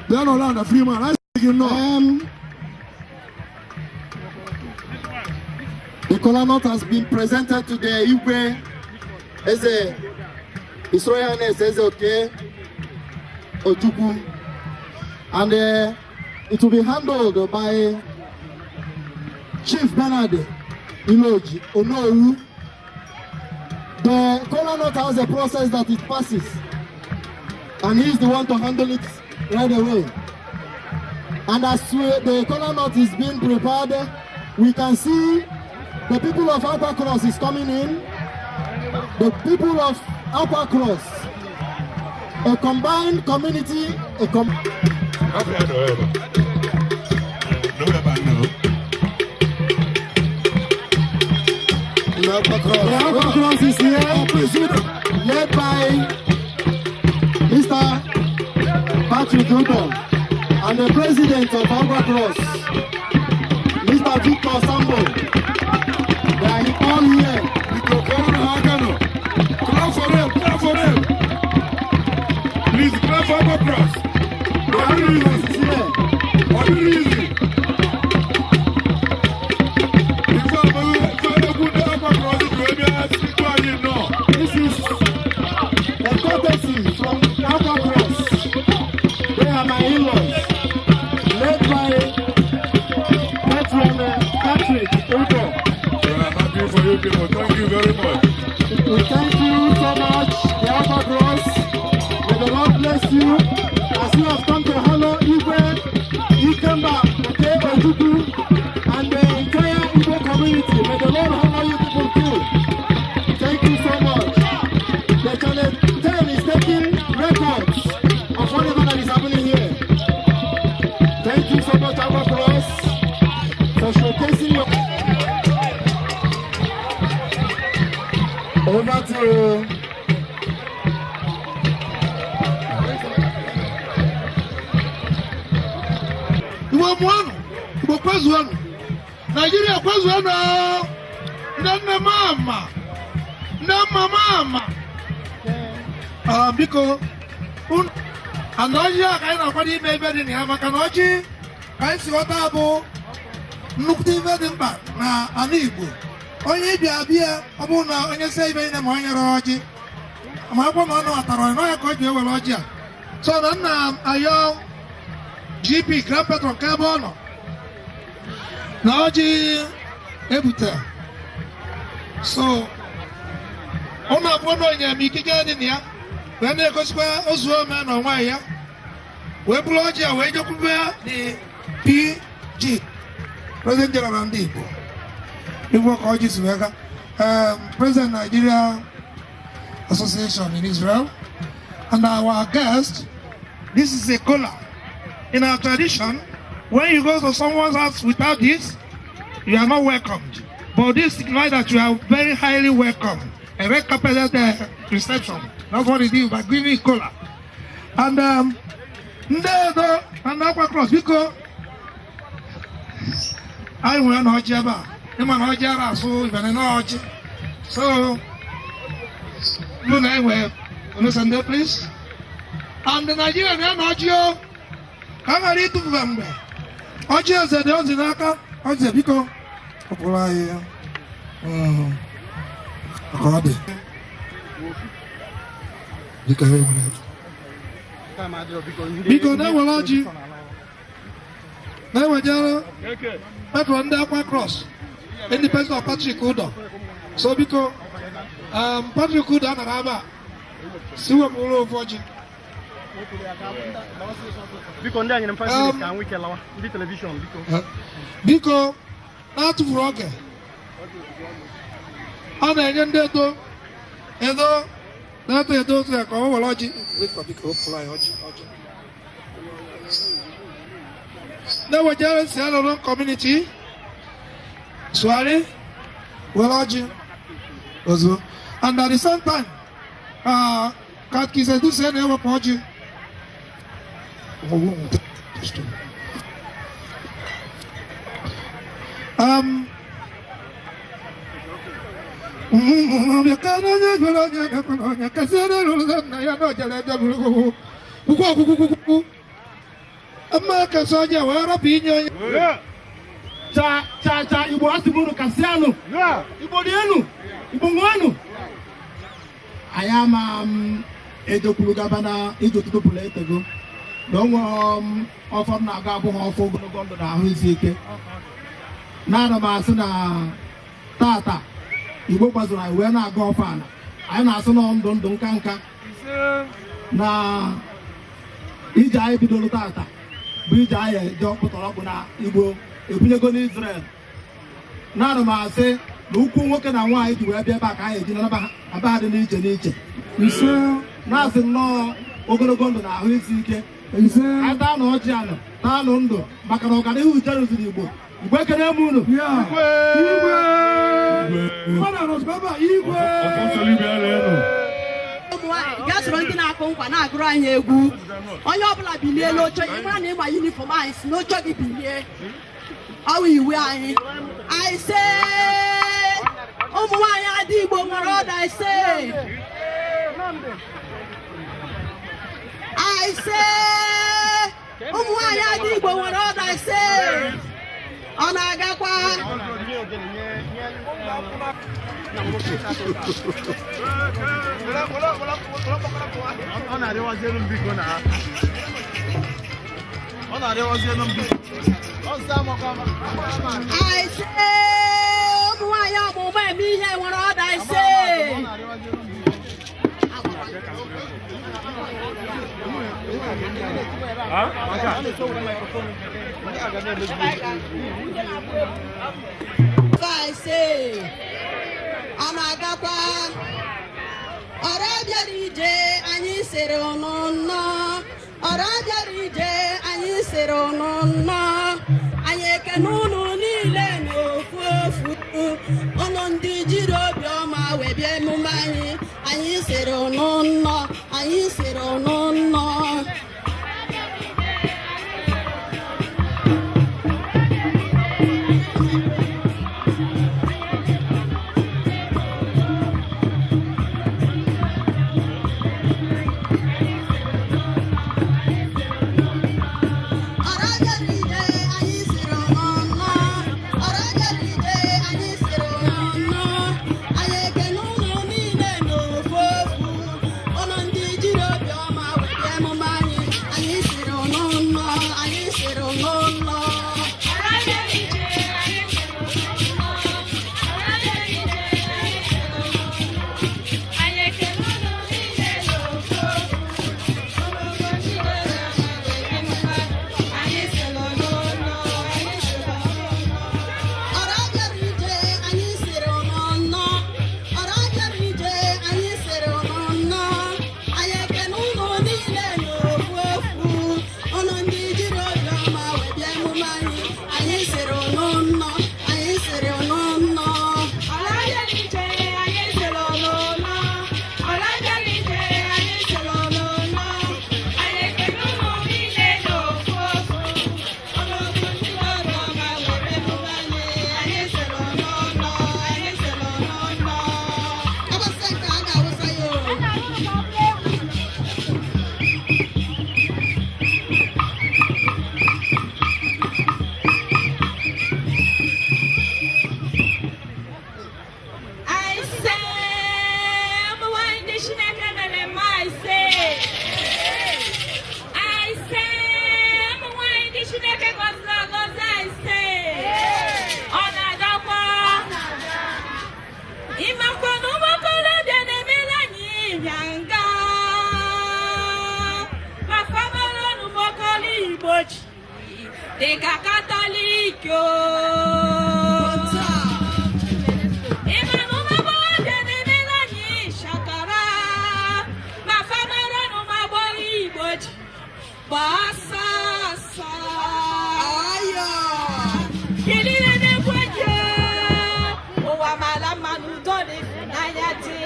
Bịa nọla ala Freeman, a sị gị nnọọ. The kola nut has been presented to the Igwe Eze, His Royal Highness Eze Oke Ojukwu, and it will be handled by Chief Bernard Iloji Onowu. The kola nut has a process that it passes, and he's the one to handle it right away. And as the kola nut is being prepared, we can see the people of Aqua Cross is coming in. The people of Aqua Cross, a combined community, a The Aqua Cross is here, led by Mr. Patrick Udo and the president of Aqua Cross, Mr. Victor Sambo. They are all here. Clap for them, clap for them. Please clap for Aqua Cross. Easy. This is a courtesy from Aqua Cross. They are my in-laws, led by Patron Patrick Udo. We are happy for you people. Thank you very much. We thank you so much, the Aqua Cross. May the Lord bless you as you have come to honor Igwe, Ikemba, Oke Ojukwu, and the entire Igbo community. May the Lord honor you people too. Thank you so much. The Channel 10 is taking records of whatever that is happening here. Thank you so much, Aqua Cross, for showcasing your. Over to Igbo mụọnụ, Igbo kwezuonụ, Naijiria kwezuonụ, ndị nne m ama, ndị mma m ama. Biko, and ọjị a ka anyị na-akwado ime ebe dị na ya, maka na ọjị ka anyị si ghọta bụ nnukwute ife dị mkpa na ala Igbo. Onye ịbịa abịa, ọ bụrụ na onye sie ibe niile ma onye rụọ ọjị, ma akwụkwọ na ọ nabatara ọyị, n'ọya ka ọ ji ewere ọjị a. So na nna m ayọ GP Grand Patron nke ebe ọ nọ na ọjị ebutere. So ụnụ abụọ na onye m ikike dị na ya wee na-egosikwa ozu ome na onwe ya wee bụrụ ọjị a wee jekwube the PG President General ndị Igbo. Igbo ka ọjị si wee gaa. President Nigeria Association in Israel and our guest, this is a kola. In our tradition, when you go to someone's house without this, you are not welcomed. But this signifies that you are very highly welcome. A red carpet reception. That's what it is by giving kola. And ndị Edo and Aqua Cross, biko, anyị nwere na ọjị ebe a. Ịma na ọjị ara asụ ibene na ọjị. So, mụ na enwe Onosende, please. And the Nigerian na ọjị o, ka a ghara ịtụfufe mgbe. Ọjị eze dị ọjị n'aka, ọjị biko, ọ pụrụ anyị ya. Ka ọ dị. Biko, e nwere biko na-ewere ọjị na-ewejere patron ndị Aqua Cross independent of Patrick Udo. So biko Patrick Udo anara ebe a si wepụrụ ofu ọjị. Biko ndị anyị nyere m 5 minutes ka nwike lawa ndị telivishọn biko. Biko na-atụfuru oge a na-enye ndị Edo Edo na-eto Edo otu ya ka ọ were ọjị. Biko wepụrụ anyị ọjị ọjị. Na-ewejere Sierra Leone community Suari were ọjị ozugbo. And at the same time, Katkis Eduse na-ewepụ ọjị. Cha cha cha Igbo asị m unu kasịanụ. Igbo rienụ. Igbo ṅụọnụ. Anyị ama m ejekwuru gaba na ije ụtụtụ pụrụ etego na onwe ọfọ m na-aga abụghị ọfọ ogologo ndụ na ahụ isi ike. Na-ana m asị na tata Igbo gbazuru anyị wee na-aga ọfọ ala. Anyị na-asị na ndụ ndụ nka nka na ije anyị bidoro tata bụ ije anyị eje ọkpụtọrọkpụ na Igbo ebunyego n'Israel. Na-ana m asị na ukwu nwoke na nwaanyị ji wee bịa ebe a ka anyị eji na aba ha dị n'iche n'iche. Na-asị nnọọ ogologo ndụ na ahụ isi ike. Anyị taa na ọjị anụ taa nụ ndụ maka na ọganihu jeruziri Igbo. Igbo ekene m unu. Gaa soro ndị na-akụ nkwa na-agụrụ anyị egwu. Onye ọbụla bilie n'oche ị mara na ịma yunifọm anyị si n'oche gị bilie. Ọ wụ iwu anyị. Anyị sị ụmụ nwaanyị adị Igbo nwere ọda ise. Anyị sị ụmụ nwaanyị adị Igbo nwere ọda ise. Ọ na-agakwa. Ọ na-arịwazi elu mbiko na ọ na-arịwazi elu mbiko. Anyị sị ụmụ nwaanyị ọmụmụ eme ihe nwere ọda ise. Ọ na-agakwa. Ọra bịara ije anyị sịrị ụnụ nnọọ. Ọra bịara ije anyị sịrị ụnụ nnọọ. Anyị ekene ụnụ niile n'ofu ofu. Ụnụ ndị jiri obiọma wee bịa emume anyị. Anyị sịrị ụnụ nnọọ. Anyị sịrị ụnụ nnọọ. Dịka Katọlik o. Ịma na ụmụ agbọghọbịa na-emela anyị shakara ma famara na ụmụ agbọghọ Igbo ji gbasa asa. Kedu ihe na-ekwe gị? Ụwa mara mma n'udo na ịfụnanya dị.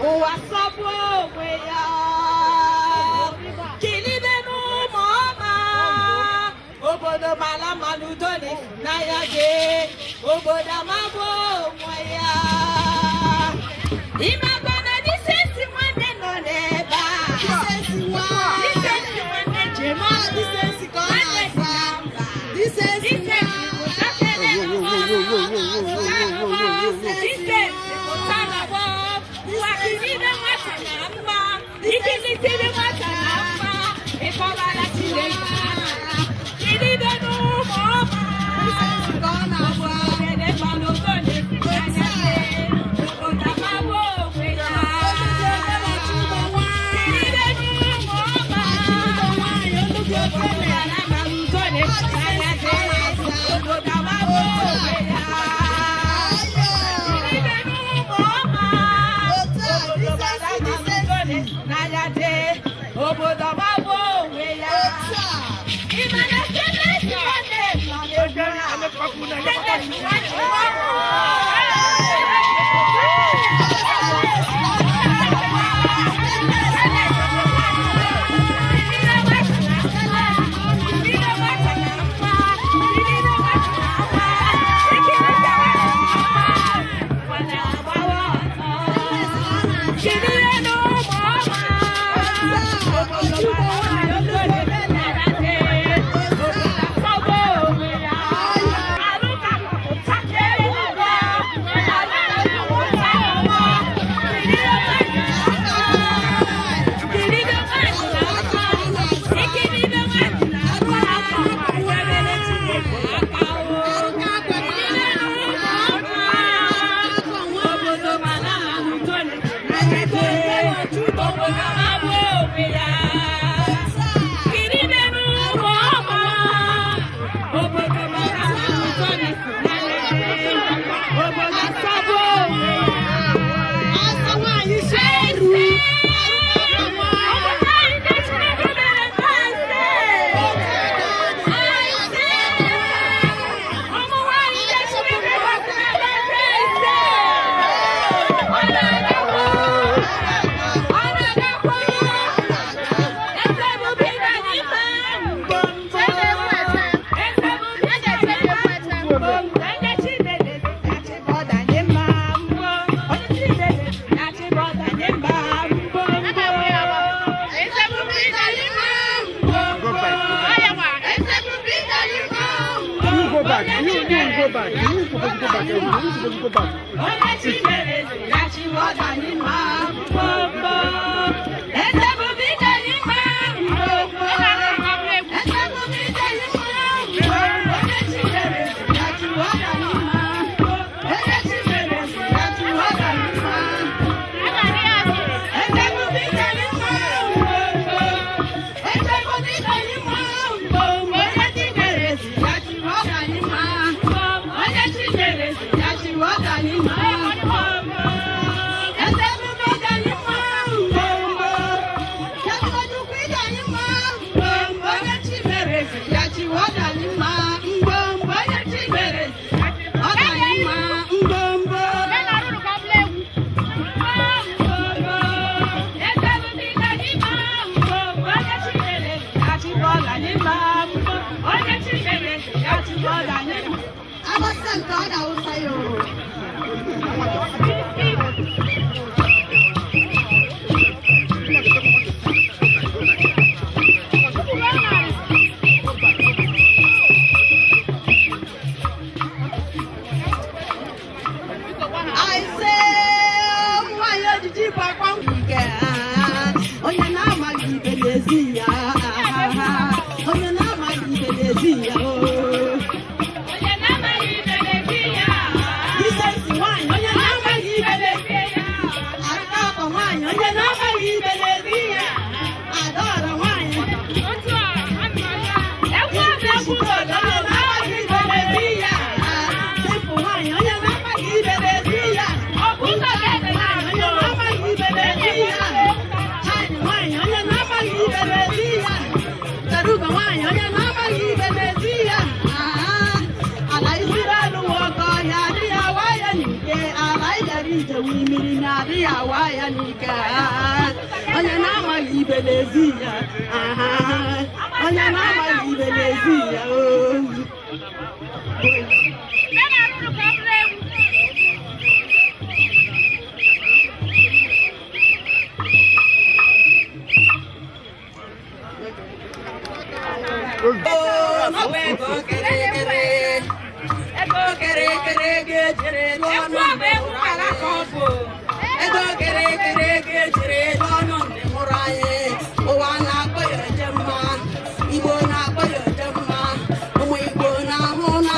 Ụwa sọpụ onwe ya. Kilibe n'ụmụ ọma. Obodo mara mma n'udo na ịfụnanya gị. Obodo amagbo onwe ya. Ịmakwa na Disensi nwanne nọ n'ebe a. Disensi nwanne jem ọnụ. Disensi ka ọ na-asa. Disensi pụtakele n'ụwa. Disensi pụta n'ọgbọ. Ụwa kiribe nwata na mma. Ikilitiri nwata na mma. Ịkọbara Chineke aka. Kiribe n'ụmụ ọma. Disensi ka ọ na-agba. Obodo amagbo onwe ya. Ị ma na Stainless nwanne nọ n'ebe a. Stainless nwanne You go back. You go back. You supposed to go back. You supposed to go back. Onye na-amaghị ibe n'ezi ya. Onye na-amaghị ibe na-ezi ya ozi. Ego kere kere ejere n'ọnụ ndị mụrụ anyị. Ụwa na-akpọ ya oje mma, Igbo na-akpọ ya oje mma, ụmụ Igbo na-ahụ na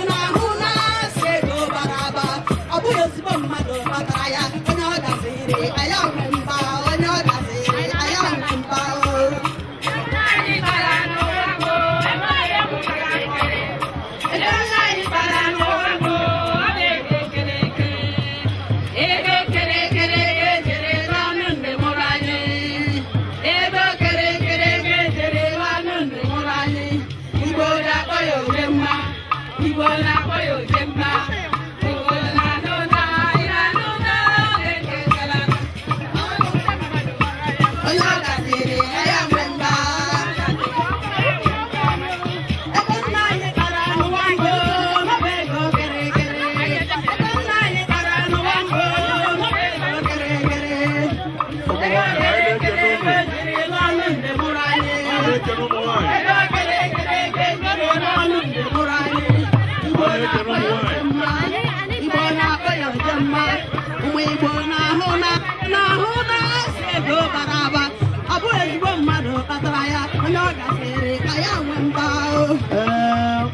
na-ahụ na asị ego bara aba. Ọ bụghị ezigbo mmadụ kpatara ya, onye ọ gaziri aya nwe mba, onye ọ gaziri aya nwe mba.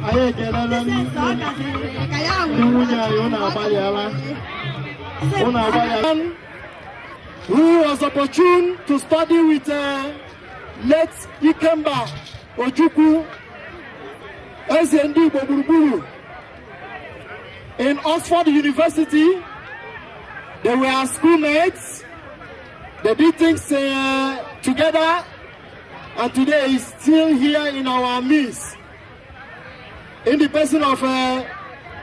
Anyị ekelela ndị nwunye anyị, unu agbalịala. Unu agbalịala. Who was opportune to study with late Ikemba Ojukwu, Eze Ndị Igbo gburugburu, in Oxford University. They were schoolmates. They did things together, and today is still here in our midst, in the person of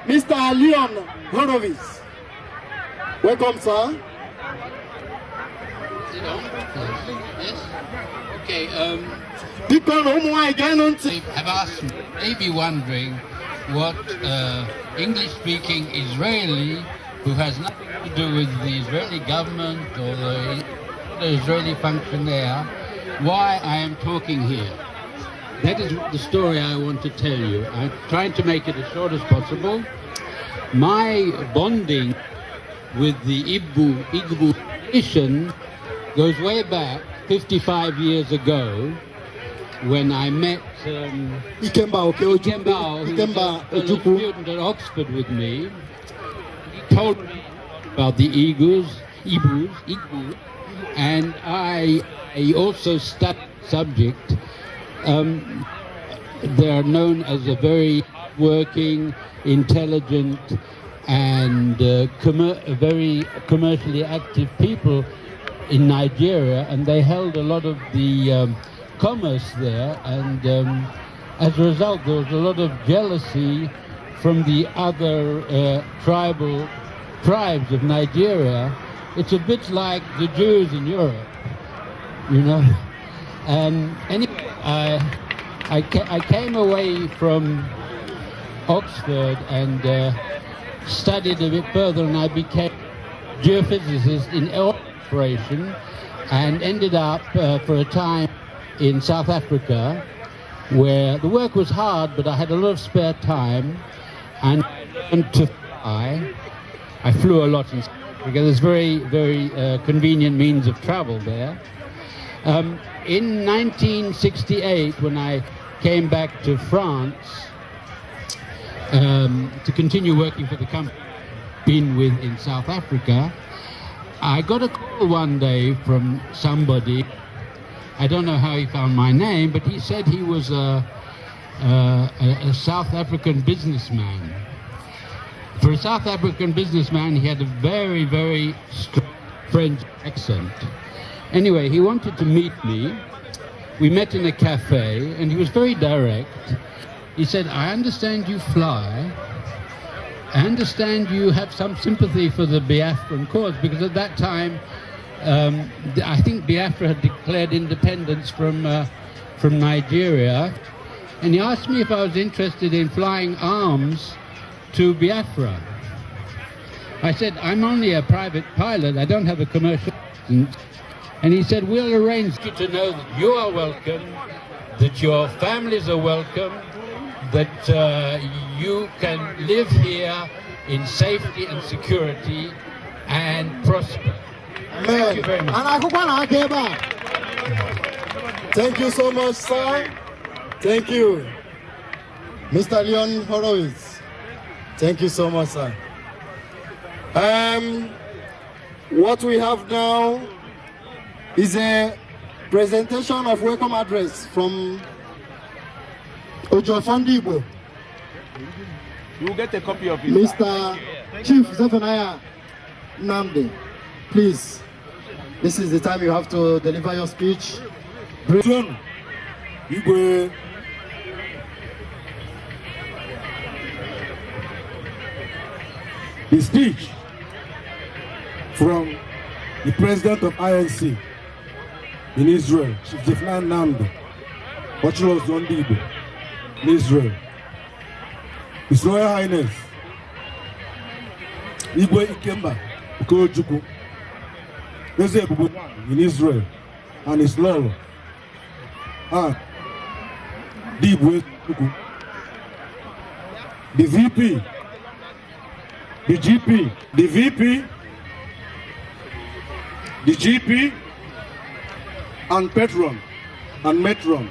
Mr. Leon Horowitz. Welcome, sir. Yes. Okay. Have asked, may be wondering what English-speaking Israeli who has nothing to do with the Israeli government or the Israeli functionaire, why I am talking here. That is the story I want to tell you. I'm trying to make it as short as possible. My bonding with the Igbo nation goes way back 55 years ago when I met Ikemba Ojukwu, a student at Oxford with me. He told me about the Igbos, and I also studied the subject. They are known as a very working, intelligent, and very commercially active people in Nigeria, and they held a lot of the commerce there, and as a result there was a lot of jealousy from the other tribes of Nigeria. It's a bit like the Jews in Europe, you know. And anyway, I came away from Oxford and studied a bit further, and I became a geophysicist in oil exploration, and ended up for a time in South Africa, where the work was hard, but I had a lot of spare time and I learned to fly. I flew a lot in South Africa. There's very, very convenient means of travel there. In 1968, when I came back to France to continue working for the company I'd been with in South Africa, I got a call one day from somebody. I don't know how he found my name, but he said he was a South African businessman. For a South African businessman, he had a very, very strong French accent. Anyway, he wanted to meet me. We met in a cafe, and he was very direct. He said, I understand you fly. I understand you have some sympathy for the Biafran cause, because at that time, I think Biafra had declared independence from from Nigeria, and he asked me if I was interested in flying arms to Biafra. I said, I'm only a private pilot, I don't have a commercial license. And he said, we'll arrange you to know that you are welcome, that your families are welcome, that you can live here in safety and security and prosper. Thank you very much. Thank you so much, sir. Thank you, Mr. Leon Horowitz. Thank you so much, sir. What we have now is a presentation of welcome address from Ojo Fondibo. You will get a copy of it. Mr. Chief Zephaniah Nnamdi, please. This is the time you have to deliver your speech. Igwe. The speech from the president of INC in Israel, Chief Zephaniah Nnamdi, Ochilozo Ndigbo in Israel, His Royal Highness Igwe Ikemba Okorochukwu, Eze Ebube in Israel, and his lolo, and Dibwe Chukwu, the VP, the GP, the VP, the GP, and patron, and matron,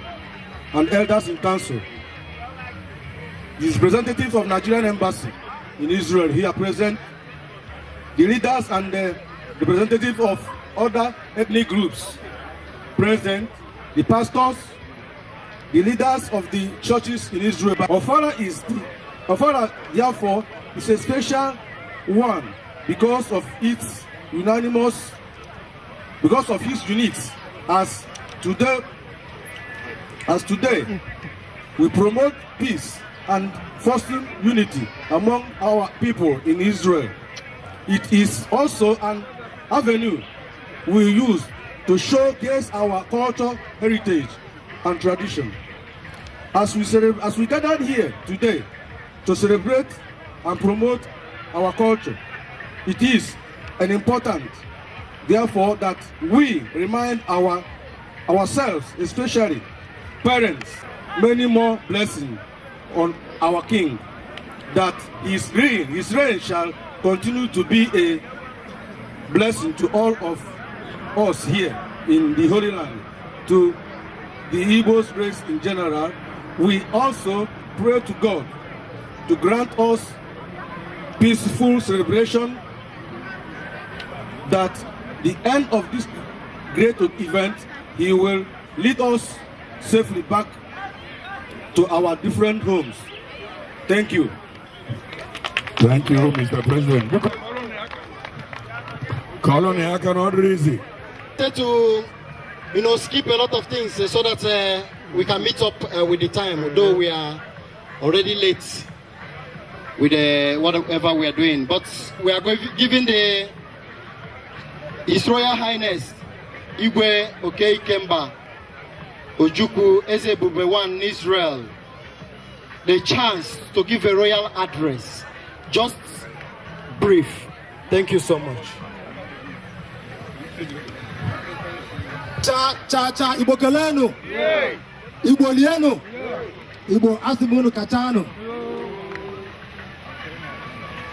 and elders in council, the representatives of Nigerian Embassy in Israel here present, the leaders and the representatives of other ethnic groups present, the pastors, the leaders of the churches in Israel. Ofala, therefore, is a special one because of its unanimous, because of his units. As today we promote peace and foster unity among our people in Israel. It is also an avenue we use to showcase our culture, heritage, and tradition. As we gathered here today to celebrate and promote our culture, it is an important, therefore, that we remind ourselves, especially parents, many more blessings on our King, that his reign shall continue to be a blessing to all of us here in the Holy Land, to the Igbo race in general. We also pray to God to grant us peaceful celebration, that the end of this great event, he will lead us safely back to our different homes. Thank you. Thank you, Mr. President. To, skip a lot of things so that we can meet up with the time, though we are already late with whatever we are doing. But we are giving the His Royal Highness Igwe Okey Ikemba Ojukwu Eze Ebube I in Israel the chance to give a royal address. Just brief. Thank you so much. Cha cha cha, Igbo kelenu. Igbo lienu. Igbo asimunu kachanu.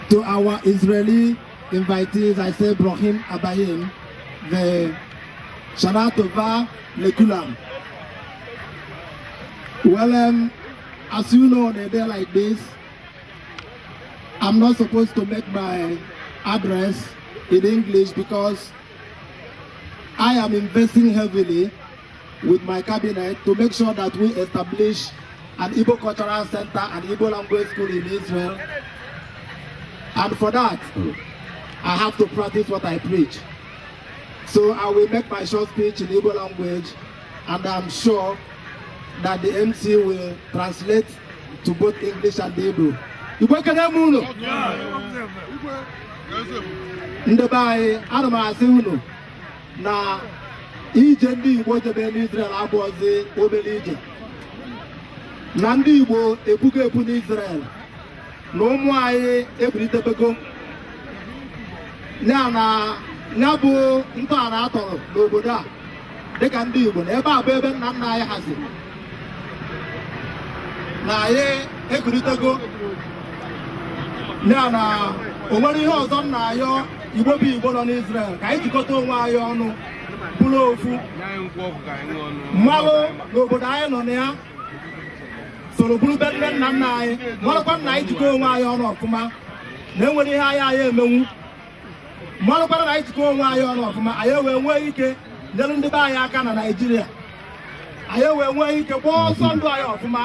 To our Israeli invitees, I say Brahim Abayim, the Shana Tova Lekulam. Well, as you know, on a day like this, I'm not supposed to make my address in English because I am investing heavily with my cabinet to make sure that we establish an Igbo Cultural Center and Igbo Language School in Israel. And for that, I have to practice what I preach. So I will make my short speech in Igbo language, and I'm sure that the MC will translate to both English and Hebrew. Igbo kene m unu? Ndị be anyị, ana m asị unu na Ije ndị Igbo jebe n'Israel abụọzi obere ije. Na ndị Igbo ebugo ebu n'Israel na ụmụ anyị ebilitebego. Ya na ya bụ ntọala atọrọ n'obodo a dịka ndị Igbo na ebe a bụ ebe nna nna anyị haziri na anyị ekulitego. Ya na o nwere ihe ọzọ nna ayọ Igbo bụ Igbo nọ n'Israel ka anyị jikọta onwe anyị ọnụ bụrụ ofu mmalụ n'obodo anyị nọ na ya soro bụrụ be nne nna nna anyị malụkwa nna anyị jikọ onwe anyị ọnụ ọfụma na enwere ihe anyị anyị emenwu malụkwara na anyị jikọ onwe anyị ọnụ ọfụma anyị wee nwee ike nyere ndị be anyị aka na Naịjirịa anyị wee nwee ike gbaa ọsọ ndụ anyị ọfụma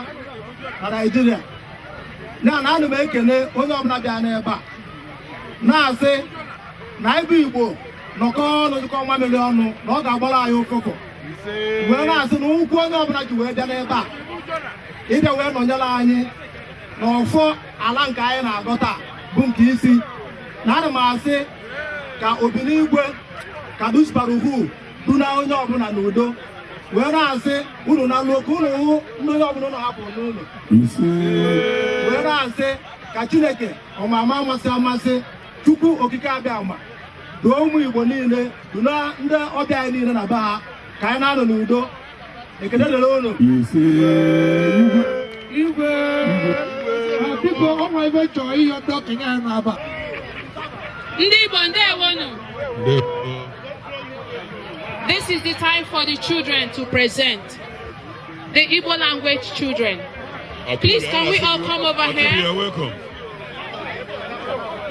na Naịjirịa. Ya na ana m ekele onye ọbụla bịa n'ebe a na-asị na anyị bụ Igbo nọkọ ọnụ dịkọ nwa mmiri ọnụ na ọ ga-agbara anyị ụfụfụ wee na-asị na ụkwụ onye ọbụla ji wee bịa n'ebe a ịbịa wee nọnyere anyị na ọfọ ala nke anyị na-agọ taa bụ nke isi na ana m asị ka obinigwe ka dusbaruhu duna onye ọbụla n'udo wee na-asị unu na luo ka unu hụ ndị onye ọbụla unu hapụrụ n'ụlọ wee na-asị ka Chineke ọmama amasị amasị Chukwu okike abịa ama duo ụmụ Igbo niile duna ndị ọbịa anyị niile na be ha ka anyị na-anọ n'udo. Ekele dịrị unu. Igwe biko ọnwa ebe chọrọ ihe ndị okenye anyị na-aba. Ndị Igbo ndewonu. This is the time for the children to present. The Igbo language children. Please, can we all come over here? You are welcome.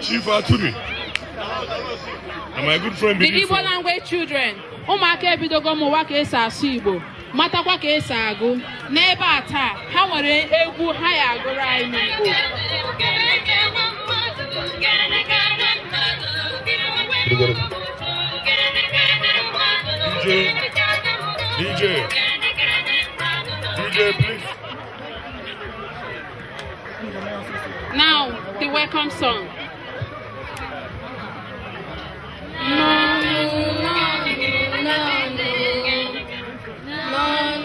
Chief Aturi. And my good friend The Igbo language children. Ụmụaka ebidogo mụwa ka esi asụ Igbo, matakwa ka esi agụ. N'ebe a taa, ha nwere egwu ha ya agụrụ anyị n'Igbo. DJ, DJ, please. Now, the welcome song. No, no, no, no, no,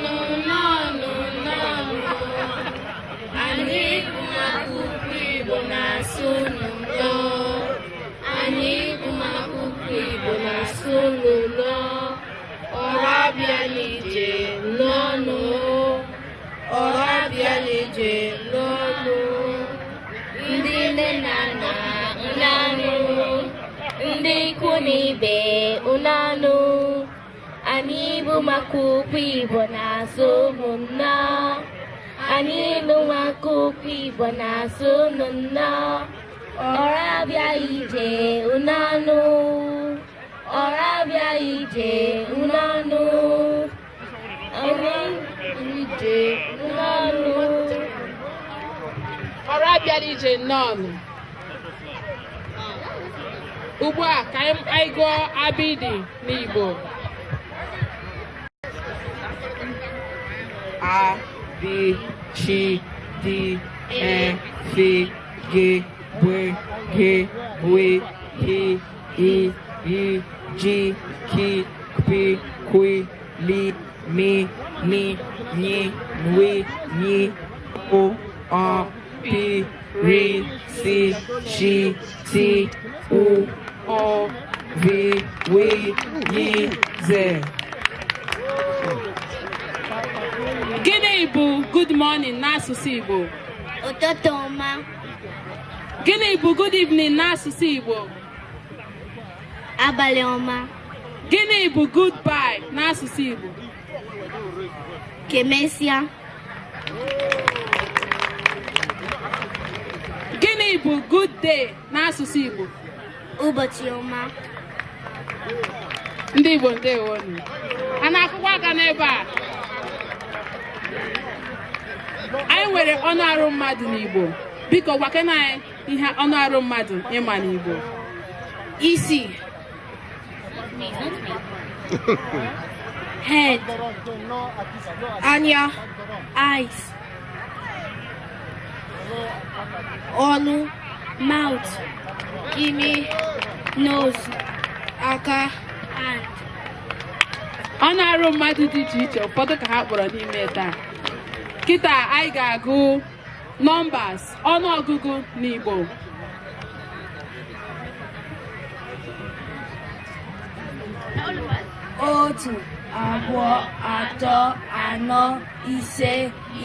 no, no, no. Anyị bụ akwụkwọ Igbo na-asụ n'ụlọ. Anyị bụ akwụkwọ Igbo na-asụ n'ụlọ. Ọra abịa n'ije n'ọnụ. Ọra abịa n'ije n'ọnụ. Ndị nne na nna unanụ, ndị ikwu na ibe unanụ, anyị bụ maka ukwu Igbo na-asụ nnọọ. Anyị bụ maka ukwu Igbo na-asụ nnọọ. Ọra abịa ije unanụ, ọra abịa ije unanụ, ọra ije unanụ. Ọra abịara ije nnọọ. Ugbu a ka anyị gụọ abịdị n'Igbo. A, B, C, D, E, F, G, B, G, W, H, I, I, G, K, P, Q, L, M, N, N, W, N, O, A, P, R, C, Sh, T, U, O, V, W, Y, Z. Gịnị bụ good morning n'asụsụ Igbo? Ụtụtụ ọma. Gịnị bụ good evening n'asụsụ Igbo? Abalị ọma. Gịnị bụ goodbye n'asụsụ Igbo? Kemesịa. Gịnị bụ good day n'asụsụ Igbo? Ụbọchị ọma. Ndị Igbo ndewonu. A na-akụkwa aka n'ebe a? Anyị nwere ọnụ arụ mmadụ n'Igbo. Biko gwakena anyị ihe ọnụ arụ mmadụ ịma n'Igbo. Isi. Head. Anya. Eyes. Ọnụ. Mouth. Imi. Nose. Aka. Hand. Ọnụ arụ mmadụ dị iche iche ụfọdụ ka ha kpọrọ n'ime taa. Kịta anyị ga-agụ numbers, ọnụọgụgụ n'Igbo. Otu, abụọ, atọ, anọ, ise,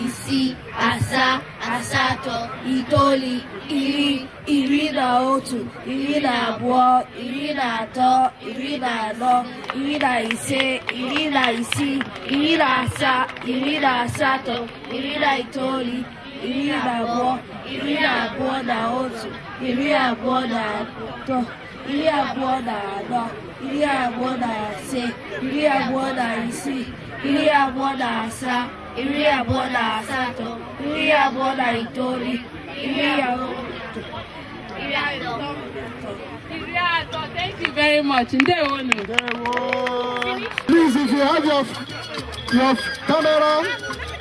isii, asaa, asatọ, itoolu, iri, iri na otu, iri na abụọ, iri na atọ, iri na anọ, iri na ise, iri na isii, iri na asaa, iri na asatọ, iri na itoolu, iri na abụọ, iri na abụọ na otu, iri abụọ na atọ, iri abụọ na anọ, iri abụọ na ise, iri abụọ na isii, iri abụọ na asaa, iri abụọ na asatọ, iri abụọ na itoolu, iri atọ. Thank you very much. Ndewonu. Please, if you have your camera,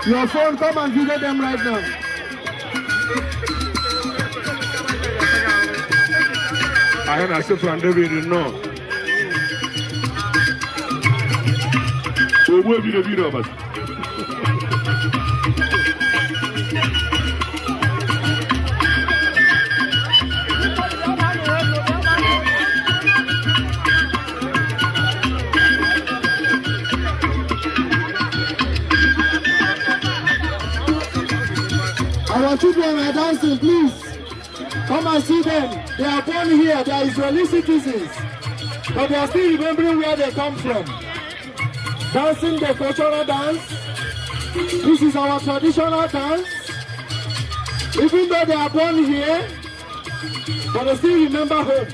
your phone, come and video them right now. I am a from David no. Video of us. Our children are dancing, please. Come and see them. They are born here. They are Israeli citizens, but they are still remembering where they come from. Dancing the cultural dance. This is our traditional dance. Even though they are born here, but they still remember home.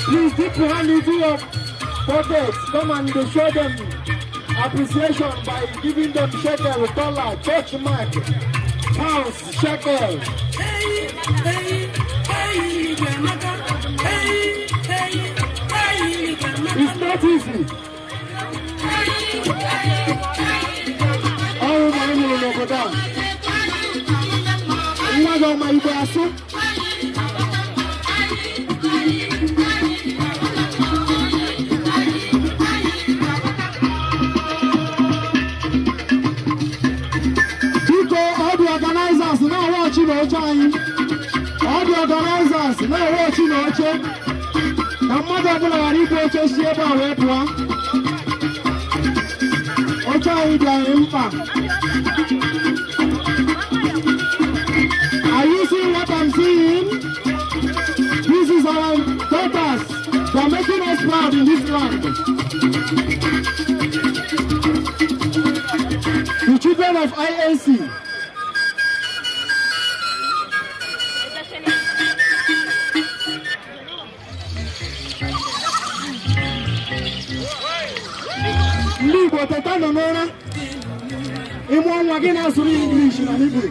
Please dip your hand into your pockets. Come and show them appreciation by giving them shekel, dollar, church mark, pounds, shekel. Hey, hey, hey, hey, hey, hey. It's not easy. All my people go down. Nwa ma Igbo asụ. Biko, all the organizers na-awachi na oche anyị. All the organizers na-awachi na oche. Na mmadụ ọbụla ghara ibu oche si ebe a wee pụọ. Oche anyị dị anyị mkpa. Are you seeing what I'm seeing? This is our daughters. They are making us proud in this land. The children of INC. Ndị Igbo teta nọ n'ụra. Ịmụ nwa gị na-asụrụ English na Hibru.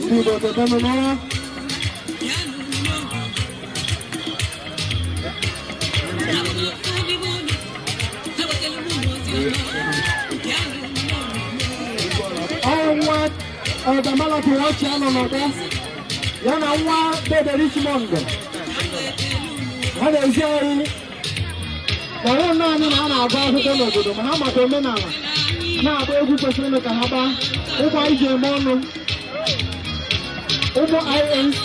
Ndị Igbo teta nọ n'ụra. Ọnwa ọdamalakiri ọchị anọ n'ọdọ ya na nwa dede Richmond ha na-ezi anyị kpọrọ naanị na a na-agụ akwụkwọ n'obodo ma ha maka omenala na-agba egwu kwesịrị ka ha gbaa ụgbọ iji eme ọnụ ụgbọ INC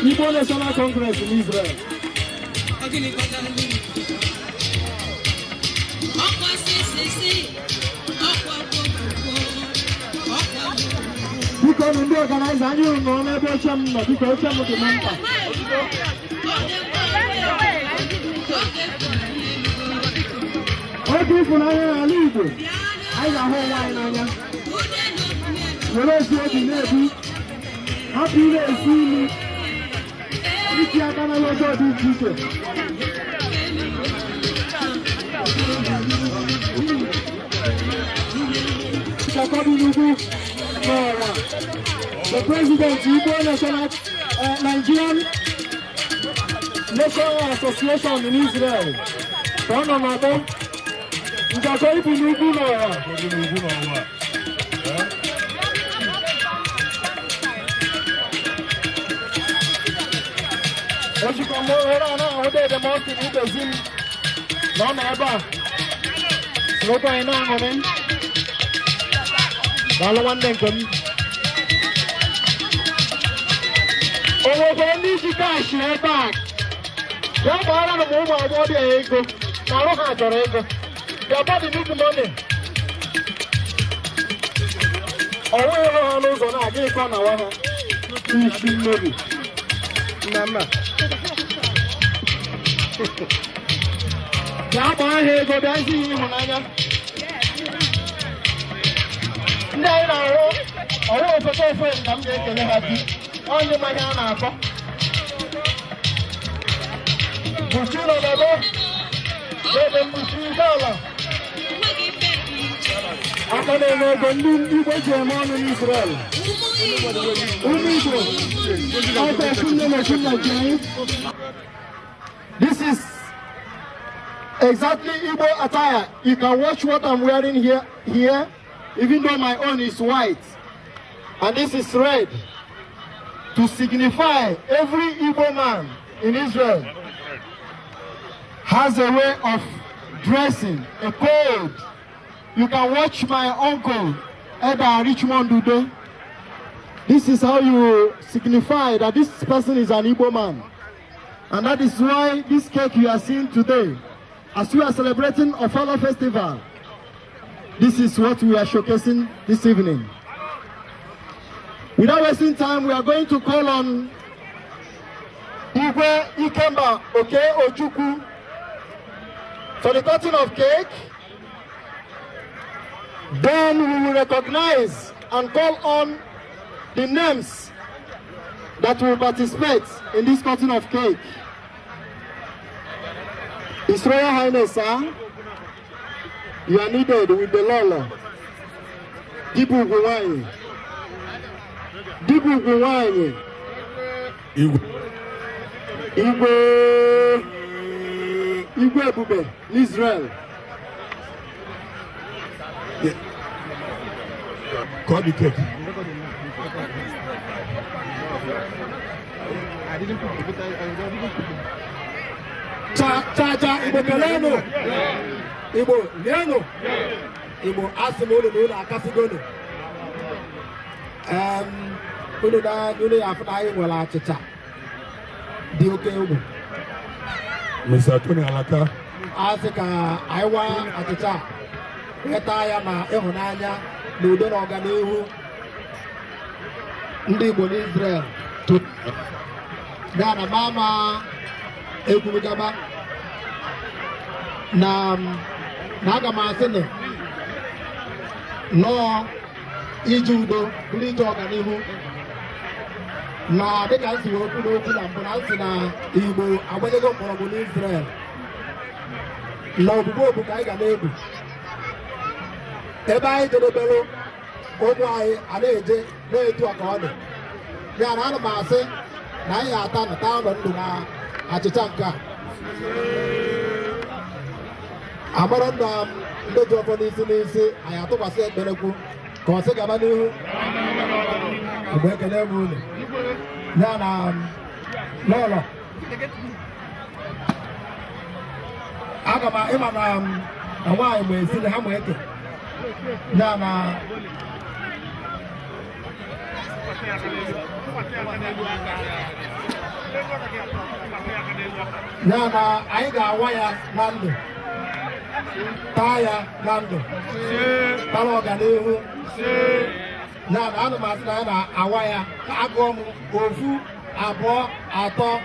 Igbo National Congress in Israel. Biko ndị ọganaiza anyị nọ n'ebe oche m nọ, biko oche m dị m mkpa. Oge ịfụnanya n'ala Igbo, anyị ga-ahụ onwe anyị n'anya. Were ezi obi na-ebi, hapụ ị na-esi imi, iti aka na ọjọọ dị iche iche. The President, Igbo National Nigerian National Association in Israel ka ọ nọ n'ọgbọ njakọ ibi n'ugwu n'ọwa. Ejikwa m ohere a na-ahụ dede m ọsị na ibezi m na ọ nọ ebe a sorokwa anyị na-aṅụrị. Daalụ nwanne nke m. O nwekwara ndị ji kaashị ebe a ya gbara na ụmụ agbọghọbịa ego na arụ ha chọrọ ego. Their body need money. Ọ nweghị ha n'ụzọ na-aga ịkọ na nwa ha isi mmebi. Nnamma. Bịa gbaa ha ego, bịa zi ya ịhụnanya. Ndị anyị na-arụ ọrụ ofeke ofe ka m ga-ekele ha di. Onye mmanya a na-akọ. Mkpuchi nọ n'ebe ebe mkpuchi ike ala. Aka na-eme ego ndị Igbo ji eme ọnụ n'Israel. Ụmụ Igbo, aka ekunne na ekunne nke anyị. This is exactly Igbo attire. You can watch what I'm wearing here, even though my own is white. And this is red, to signify every Igbo man in Israel has a way of dressing, a code. You can watch my uncle, Eda Richmond Udo. This is how you signify that this person is an Igbo man. And that is why this cake you are seeing today, as we are celebrating Ofala Festival, this is what we are showcasing this evening. Without wasting time, we are going to call on Igwe Ikemba Oke Ojukwu for the cutting of cake. Then we will recognize and call on the names that will participate in this cutting of cake. His Royal Highness, sir, you are needed with the Lolo. Dibu Gwanyi. Dibu Gwanyi. Igwe. Igwe Ebube, Israel. Yeah. Cut the cake. I didn't put it. Cha cha cha Igbo keleno. Igbo leno. Igbo asị m unu na unu akasịgonu. Unu na unu ya afụ na anyị nwere achịcha dị oke egwu. Mr. Tony Alaka. Asị ka anyị waa achịcha weta ya na ịhụnanya na udo na ọganihu ndị Igbo n'Israel. Ya na mama ekwurugaba na aga m asị na nọọ ije udo bụrụ ije ọganihu na dịka m si wee kwu n'okwu na mbụ na m si na Igbo agbanyego mgbọrọgwụ n'Israel na ogbugbu ogbu ka anyị ga na-egbu ebe anyị jedebere ụmụ anyị a na-eje na-etu a ka ọ dị. Ya na ana m asị na anyị ata na taa ụlọ ndụ na achịcha nke a amara nna m ndị ji ọfọ n'isi n'isi anyị atụkwasị ekperekwu ka ọ sị gaba n'ihu. Mgbe ekele m unu ya na lọlọ aga m ịma na nwaanyị ma esi ha ma eke ya na anyị ga-awa ya na ndụ, taa ya na ndụ, tara ọganihu. Ya na ana m asị na ya na-awa ya ka agụọ m 1 2 3.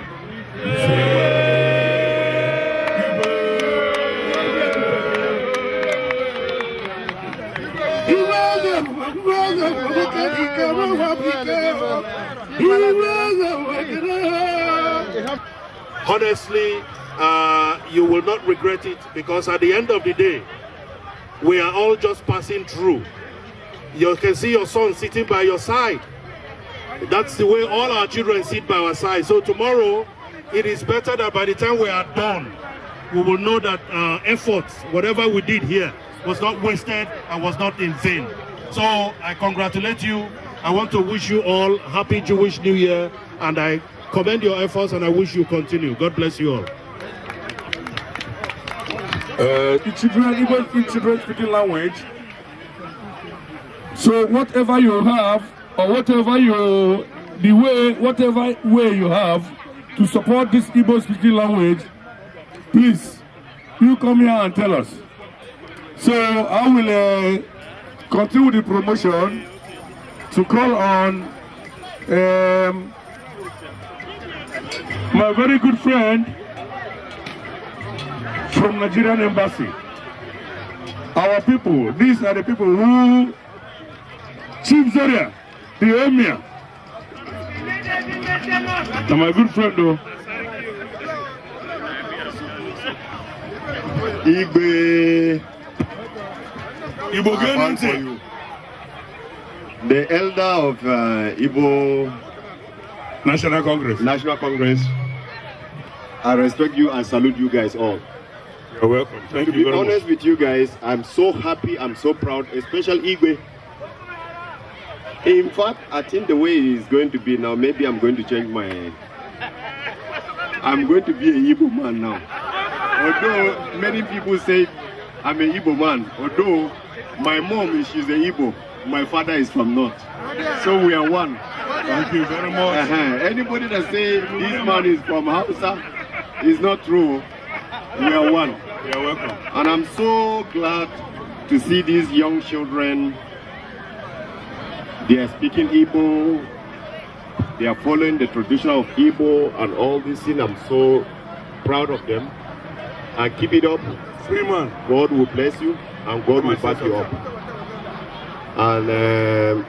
Honestly, you will not regret it, because at the end of the day, we are all just passing through. You can see your son sitting by your side. That's the way all our children sit by our side. So tomorrow, It is better that by the time we are done, we will know that efforts, whatever we did here, was not wasted and was not in vain. So I congratulate you. I want to wish you all happy Jewish New Year, and I commend your efforts and I wish you continue. God bless you all. The children, Igbo children speaking language. So whatever you have, or whatever you, the way, whatever way you have to support this Igbo speaking language, please, you come here and tell us. So I will continue the promotion to call on my very good friend from Nigerian Embassy. Our people, these are the people who, Chief Zaria, the Emir. Now my good friend though. Igwe. Igbo for you. The elder of Igbo National Congress. National Congress. I respect you and salute you guys all. You're welcome. Thank to you be very honest much. with you guys, I'm so happy, I'm so proud, especially Igwe. In fact, I think the way it's going to be now, maybe I'm going to change my... I'm going to be an Igbo man now. Although many people say I'm an Igbo man, although my mom, she's an Igbo, my father is from North. So we are one. Thank you very much. Anybody that say this man is from Hausa is not true. We are one. You're welcome. And I'm so glad to see these young children. They are speaking Igbo. They are following the tradition of Igbo and all this thing. I'm so proud of them. And keep it up. Freeman. God will bless you and God will back you up. And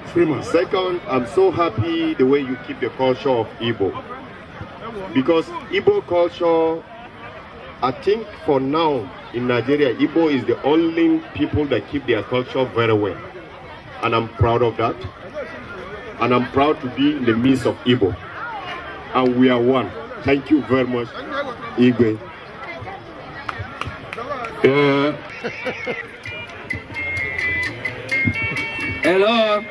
Freeman. Second, I'm so happy the way you keep the culture of Igbo. Because Igbo culture, I think for now in Nigeria, Igbo is the only people that keep their culture very well. And I'm proud of that. And I'm proud to be in the midst of Igbo. And we are one. Thank you very much, Igwe. Yeah. Hello.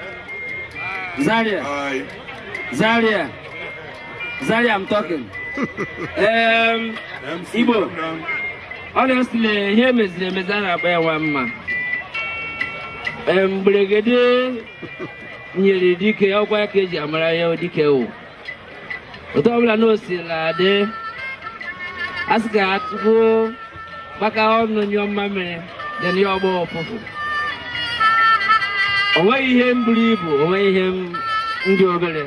Zaria. Hi. Zaria. Zaria, I'm talking. Igbo. Honestly, here is the Mezana Bayawama. Mgberede nyere dike ọkwa ka eji amara ya dike o. Otu ọbụla na o si adị, a sị ka atụgo gbaka ọnụ nyụọ mmamịrị dị na ya ọgbọ ọfụfụ. O nweghị ihe m buru ibu, o nweghị ihe ndị obere.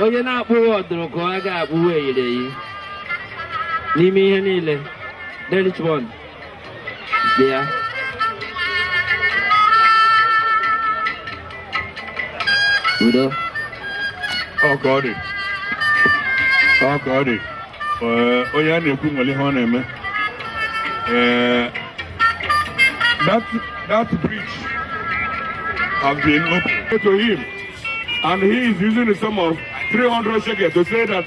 Onye na-akpụghị ọdụrụkọ ọ ga-akpụwa eyiri eyi n'ime ihe niile. The rich one. Bịa. Udo. Ọ ka ọ dị. Ọ ka ọ dị. Onye a na-ekwu nwere ihe ọ na-eme. That bridge has been opened to him, and he is using the sum of 300 shekels to say that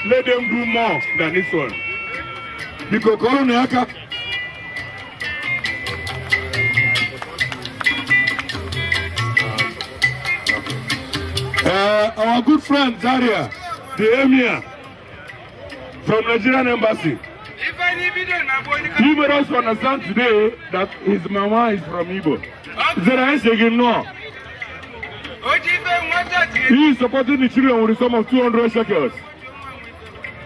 let them do more than this one. Biko kọrọ na aka. Our good friend Zaria, the Emir from Nigerian Embassy, he made us understand today that his mama is from Igbo. Zaria is again no. He is supporting the children with a sum of 200 shekels.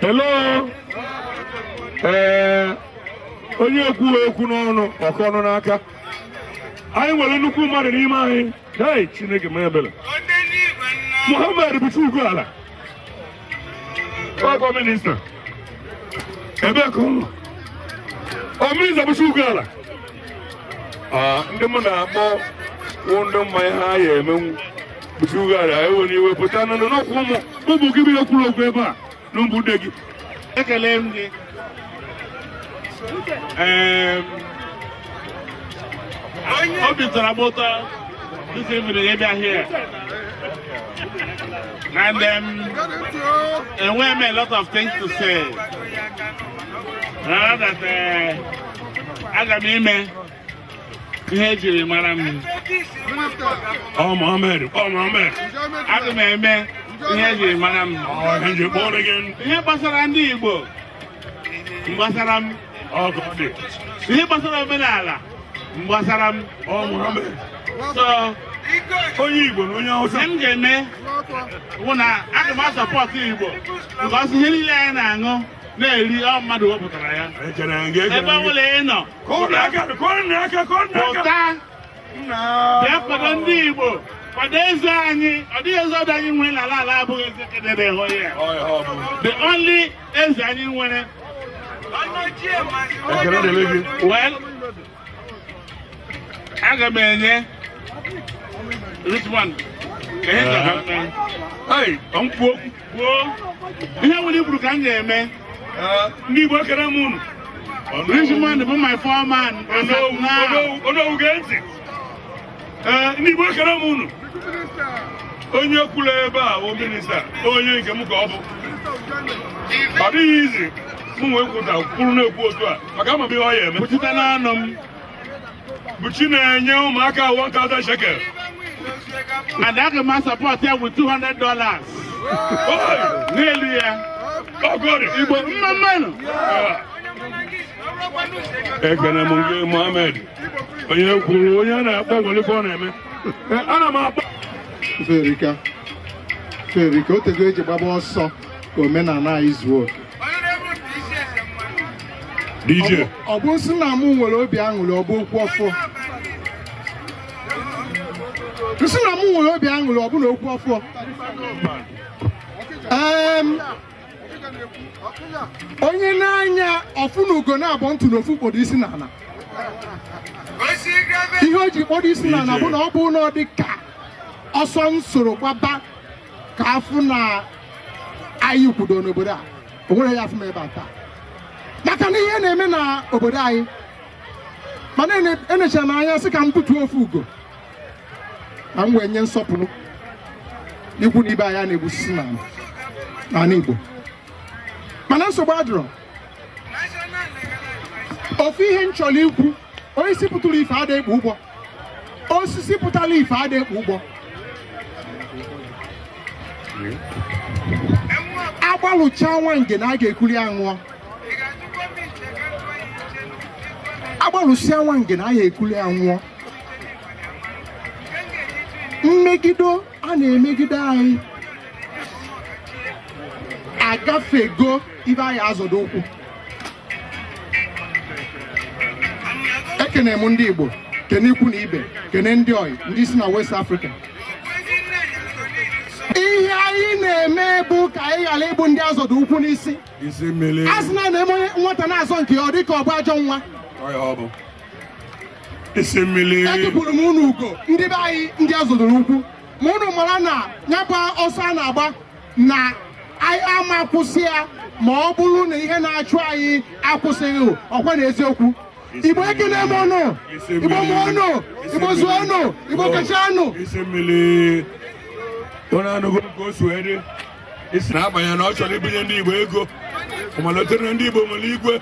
Hello. Onye ekwu ekwu n'ọnụ ọkọ ọnụ n'aka. Anyị nwere nnukwu mmadụ n'ime anyị. Hey, Chineke mee ebere. Muhammad bụ ala. Ọkọ minista. Ebe ka ọ nọ. Ọ minista bụ Chukwu ala. Ndị mụ na-akpọ wụ ndị mmanya ha ya emenwu bụ Chukwu ala ewe n'iwe pụta na n'ọkwụ ụmụ ụmụ gị bụ ekwuru okwu ebe a na mbụ nne gị. Ekele m gị. Obi tọrọ m ụtọ this evening ịbịa here. And enwe m a lot of things to say. Now that aga m ime ihe ejiri mara m. Oh, Mohammed. Oh, Mohammed. Aga m eme ihe ejiri mara m. Oh, Henry, born again. Ihe gbasara ndị Igbo gbasara m. Oh, God. Ihe gbasara omenala gbasara m. Oh, Mohammed. So, onye Igbo na onye Hausa. M ga-eme bụ na aga m asọpọtụ Igbo because ihe niile anyị na-aṅụ na-eri ọ mmadụ wepụtara ya. Ebe ọ bụla ị nọ, pụta bịa kwado ndị Igbo, kwado eze anyị. Ọ dịghị eze ọdụ anyị nwere n'ala ala abụghị eze kedere hụ ya. The only eze anyị nwere. Well, aga m enye Richmond. Hey, kwuo. Ihe nwere ikwuru ka m ga-eme. Ndị Igbo ekele m unu. Richmond bụ my foreman. Onowu gee ntị. Ndị Igbo ekele m unu. Onye kwuru ebe a bụ minista, onye nke m ka ọ bụ. Ọ dịghị izi mụ nwee kwuta kwuru na-ekwu otu a maka ama m ihe ọ ya eme. Pụtụta n'ọnụ m. Buchi na-enye ụmụaka 1000 shekel. And aga m support ya with $200. N'elu ya. Igbo mma mmanụ. Ekene m nke Mohammed. Onye kwuru onye a na-akpọ nwere ife ọ na-eme. Ana m akpọ. Ferika. Ferika, o tego eji gbaba ọsọ ka omenala anyị zuo oke. DJ. Ọ bụ nsị na mụ nwere obi aṅụrị ọ bụ okwu ọfọ. Nsị na mụ nwere obi aṅụrị ọ bụ na okwu ọfọ. Onye na-anya ọfụ na ugo na-abọ ntụ n'ofu kpọrọ isi n'ala. Ihe o ji kpọrọ isi n'ala bụ na ọ bụ na ọ dị ka ọsọ nsoro gbaba ka afụ na anyị kwudo n'obodo a. O nwere ya afụ m ebe a taa. Maka na ihe na-eme na obodo anyị, mana enechara m anya sị ka m butuo ofu ugo ka m wee nye nsọpụrụ ikwu na ibe anyị a na-egbusisi n'ala Igbo. Mana nsogbu adịrọ. Ofu ihe m chọrọ ikwu, onye isi pụtara ife ada ekpu ụgbọ. Osisi pụtara ife ada ekpu ụgbọ. Agbalụcha nwa nge na a ga-ekuli aṅụọ. Agbalụsịa nwa nge na a ga-ekuli aṅụọ. Mmegido a na-emegide anyị agafego ibe anyị azọdo ụkwụ. Ekene m ndị Igbo, kene ikwu na ibe, kene ndị oyi, ndị si na West Africa. Ihe anyị na-eme bụ ka anyị ghara ịbụ ndị azọdo ụkwụ n'isi. A sị na na-eme onye nwata na-azọ nke ya ọ dị ka ọ bụ ajọ nwa. Etupụrụ m unu ugo ndị be anyị ndị azọdoro ụkwụ ma unu mara na ya bụ ọsọ a na-agba na anyị ama akwụsị ya ma ọ bụrụ na ihe na-achụ anyị akwụsịghị ọkwa na eziokwu. Igbo ekene m ọnụ, Igbo mụọ ọnụ, Igbo zụọ ọnụ, Igbo kechaa ọnụ. Isi mmiri onye anụgo ka o si wee dị isi na-abanye na ọ chọrọ ibinye ndị Igbo ego ọmalitere ndị Igbo nwere igwe.